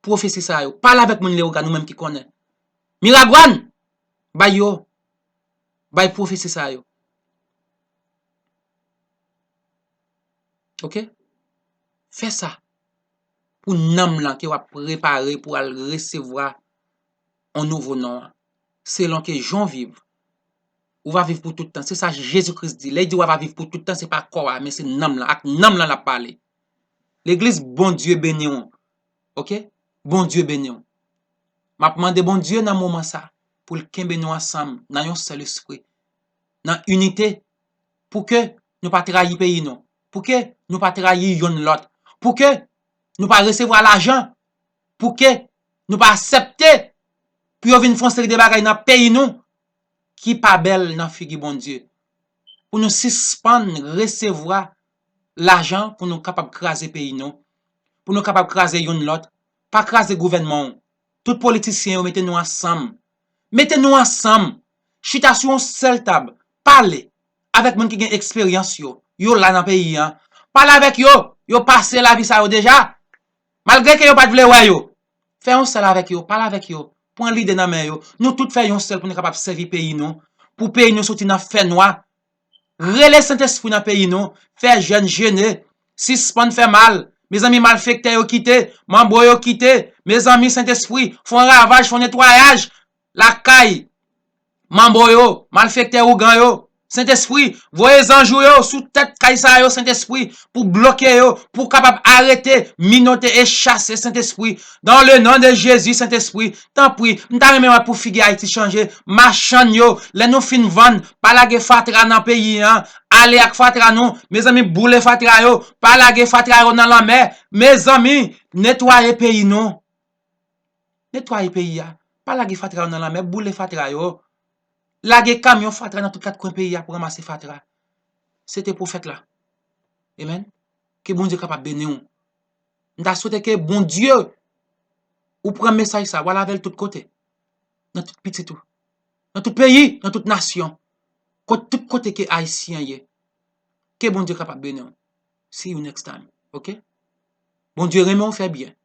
Pwofesi sa yo. Pale avèk moun Leyogàn, ou menm ki konnen. Miragwàn! Bay yo. Bay pwofesi sa yo. Ok? Fè sa. Pou nanm lan ke w ap prepare pou al resevwa yon nouvo non an. Selon ke jan w viv, ou va viv pou tout tan. Se sa Jezi Kris di. Lè l di w va viv pou tout tan, se pa kò a, men se nanm lan. Ak nanm lan l ap pale. Legliz, Bondye beni w. Ok? Bondye beni w. M ap mande Bondye nan moman sa pou l kenbe nou ansanm nan yon sèl espri, nan inite, pou ke nou pa trayi peyi nou, pou ke nou pa trayi yonn lòt, pou ke nou pa resevwa lajan, pou ke nou pa aksepte pou yo vin fè yon seri de bagay nan peyi nou ki pa bèl nan figi Bondye. Pou nou sispann resevwa lajan pou nou kapab kraze peyi nou, pou nou kapab kraze yonn lòt. Pa kraze gouvènman w. Tout politisyen yo, mete nou ansanm. Mete nou ansanm. Chita sou yon sèl tab. Pale avèk moun ki gen eksperyans yo. Yo la nan peyi an. Pale avèk yo. Yo pase lavi sa yo deja. Malgre ke yo pa t vle wè yo. Fè yon sèl avèk yo. Pale avèk yo. Pran lide nan men yo. Nou tout fè yon sèl pou nou kapab sèvi peyi nou. Pou peyi nou soti nan fènwa. Rele Sentespri nan peyi nou. Fè jèn jene. Sispann fè mal. Mezanmi, malfektè yo kite, manbo yo kite. Mezanmi, Sentespri, fè yon ravaj, fè yon netwayaj lakay manbo yo, malfektè ougan yo. Sentespri, voye zanj ou yo sou tèt kay sa yo, Sentespri, pou bloke yo, pou kapab arete, minote e chase, Sentespri. Dans le nom de Jésus, Sentespri, tanpri, m ta renmen wè pou figi Ayiti chanje. Machann yo, lè nou fin vann, pa lage fatra nan peyi an. Ale ak fatra nou. Mezanmi, boule fatra yo. Pa lage fatra yo nan lanmè. Mezanmi, netwaye peyi nou. Netwaye peyi a. Pa lage fatra yo nan lanmè, boule fatra yo. Lage kamyon fatra nan tout kat kwen peyi a pou ranmase fatra. Se te pwofèt la. Amen. Ke Bondye kapab beni w. M ta swete ke Bondye ou pran mesaj sa, w al avè l tout kote. Nan tout pitit ou. Nan tout peyi, nan tout nasyon. Kot tout kote ke Ayisyen ye. Ke Bondye kapab beni w. See you next time. Ok? Bondye renmen w fè byen.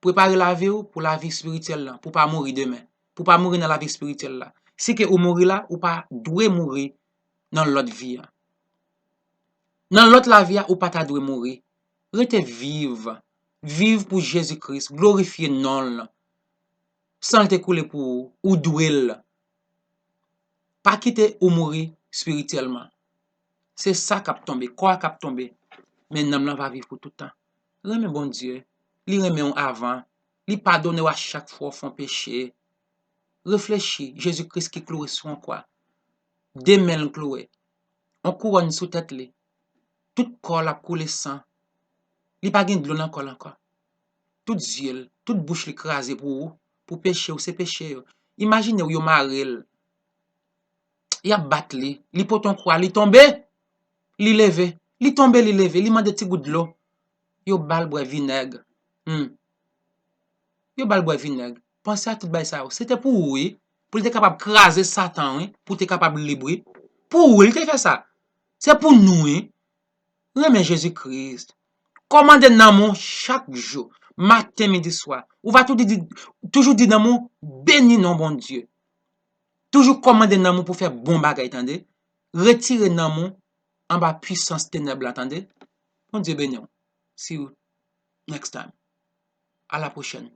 Prepare lavi w pou lavi espirityèl la, pou pa mouri demen. Pou pa mouri nan lavi espirityèl la. Si ke ou mouri la, ou pa dwe mouri nan lòt vi a. Nan lòt lavi a, ou pa ta dwe mouri. Rete viv. Viv pou Jezi Kris. Glorifye non l. San l te koule pou ou, ou dwe l. Pa kite ou mouri espirityèlman. Se sa k ap tonbe, kò a k ap tonbe. Men nanm lan va viv pou tout tan. Renmen Bondye. Li renmen w avan. Li padone w a chak fwa w fè yon peche. Reflechi, Jezi Kris ki kloure sou yon kwa. De men l kloure. Yon kouwòn sou tèt li. Tout kò l ap koule san. Li pa gen dlo nan kò l ankò. Tout zye l, tout bouch li kraze pou ou, pou peche w, se peche yo. Imajine w yo mare l. Y ap bat li, li pote yon kwa, li tonbe, li leve. Li tonbe, li leve, li mande ti gout dlo. Yo ba l bwè vinèg. Hmm. Yo ba l bwè vinèg. Panse a tout bagay sa yo. Se te pou ou, wi. Pou li te kapab kraze Satan, wi. Pou te kapab lib, wi. Pou ou, li te fè sa. Se pou nou, wi. Renmen Jezi Kris. Kòmande nanm ou chak jou. Maten, midi, swa. Ou va toujou di, toujou di nanm ou, beni non Bondye. Toujou kòmande nanm ou pou fè bon bagay, tande. Retire nanm ou anba pwisans tenèb la, tande. Bondye beni w. See you next time. À la prochaine.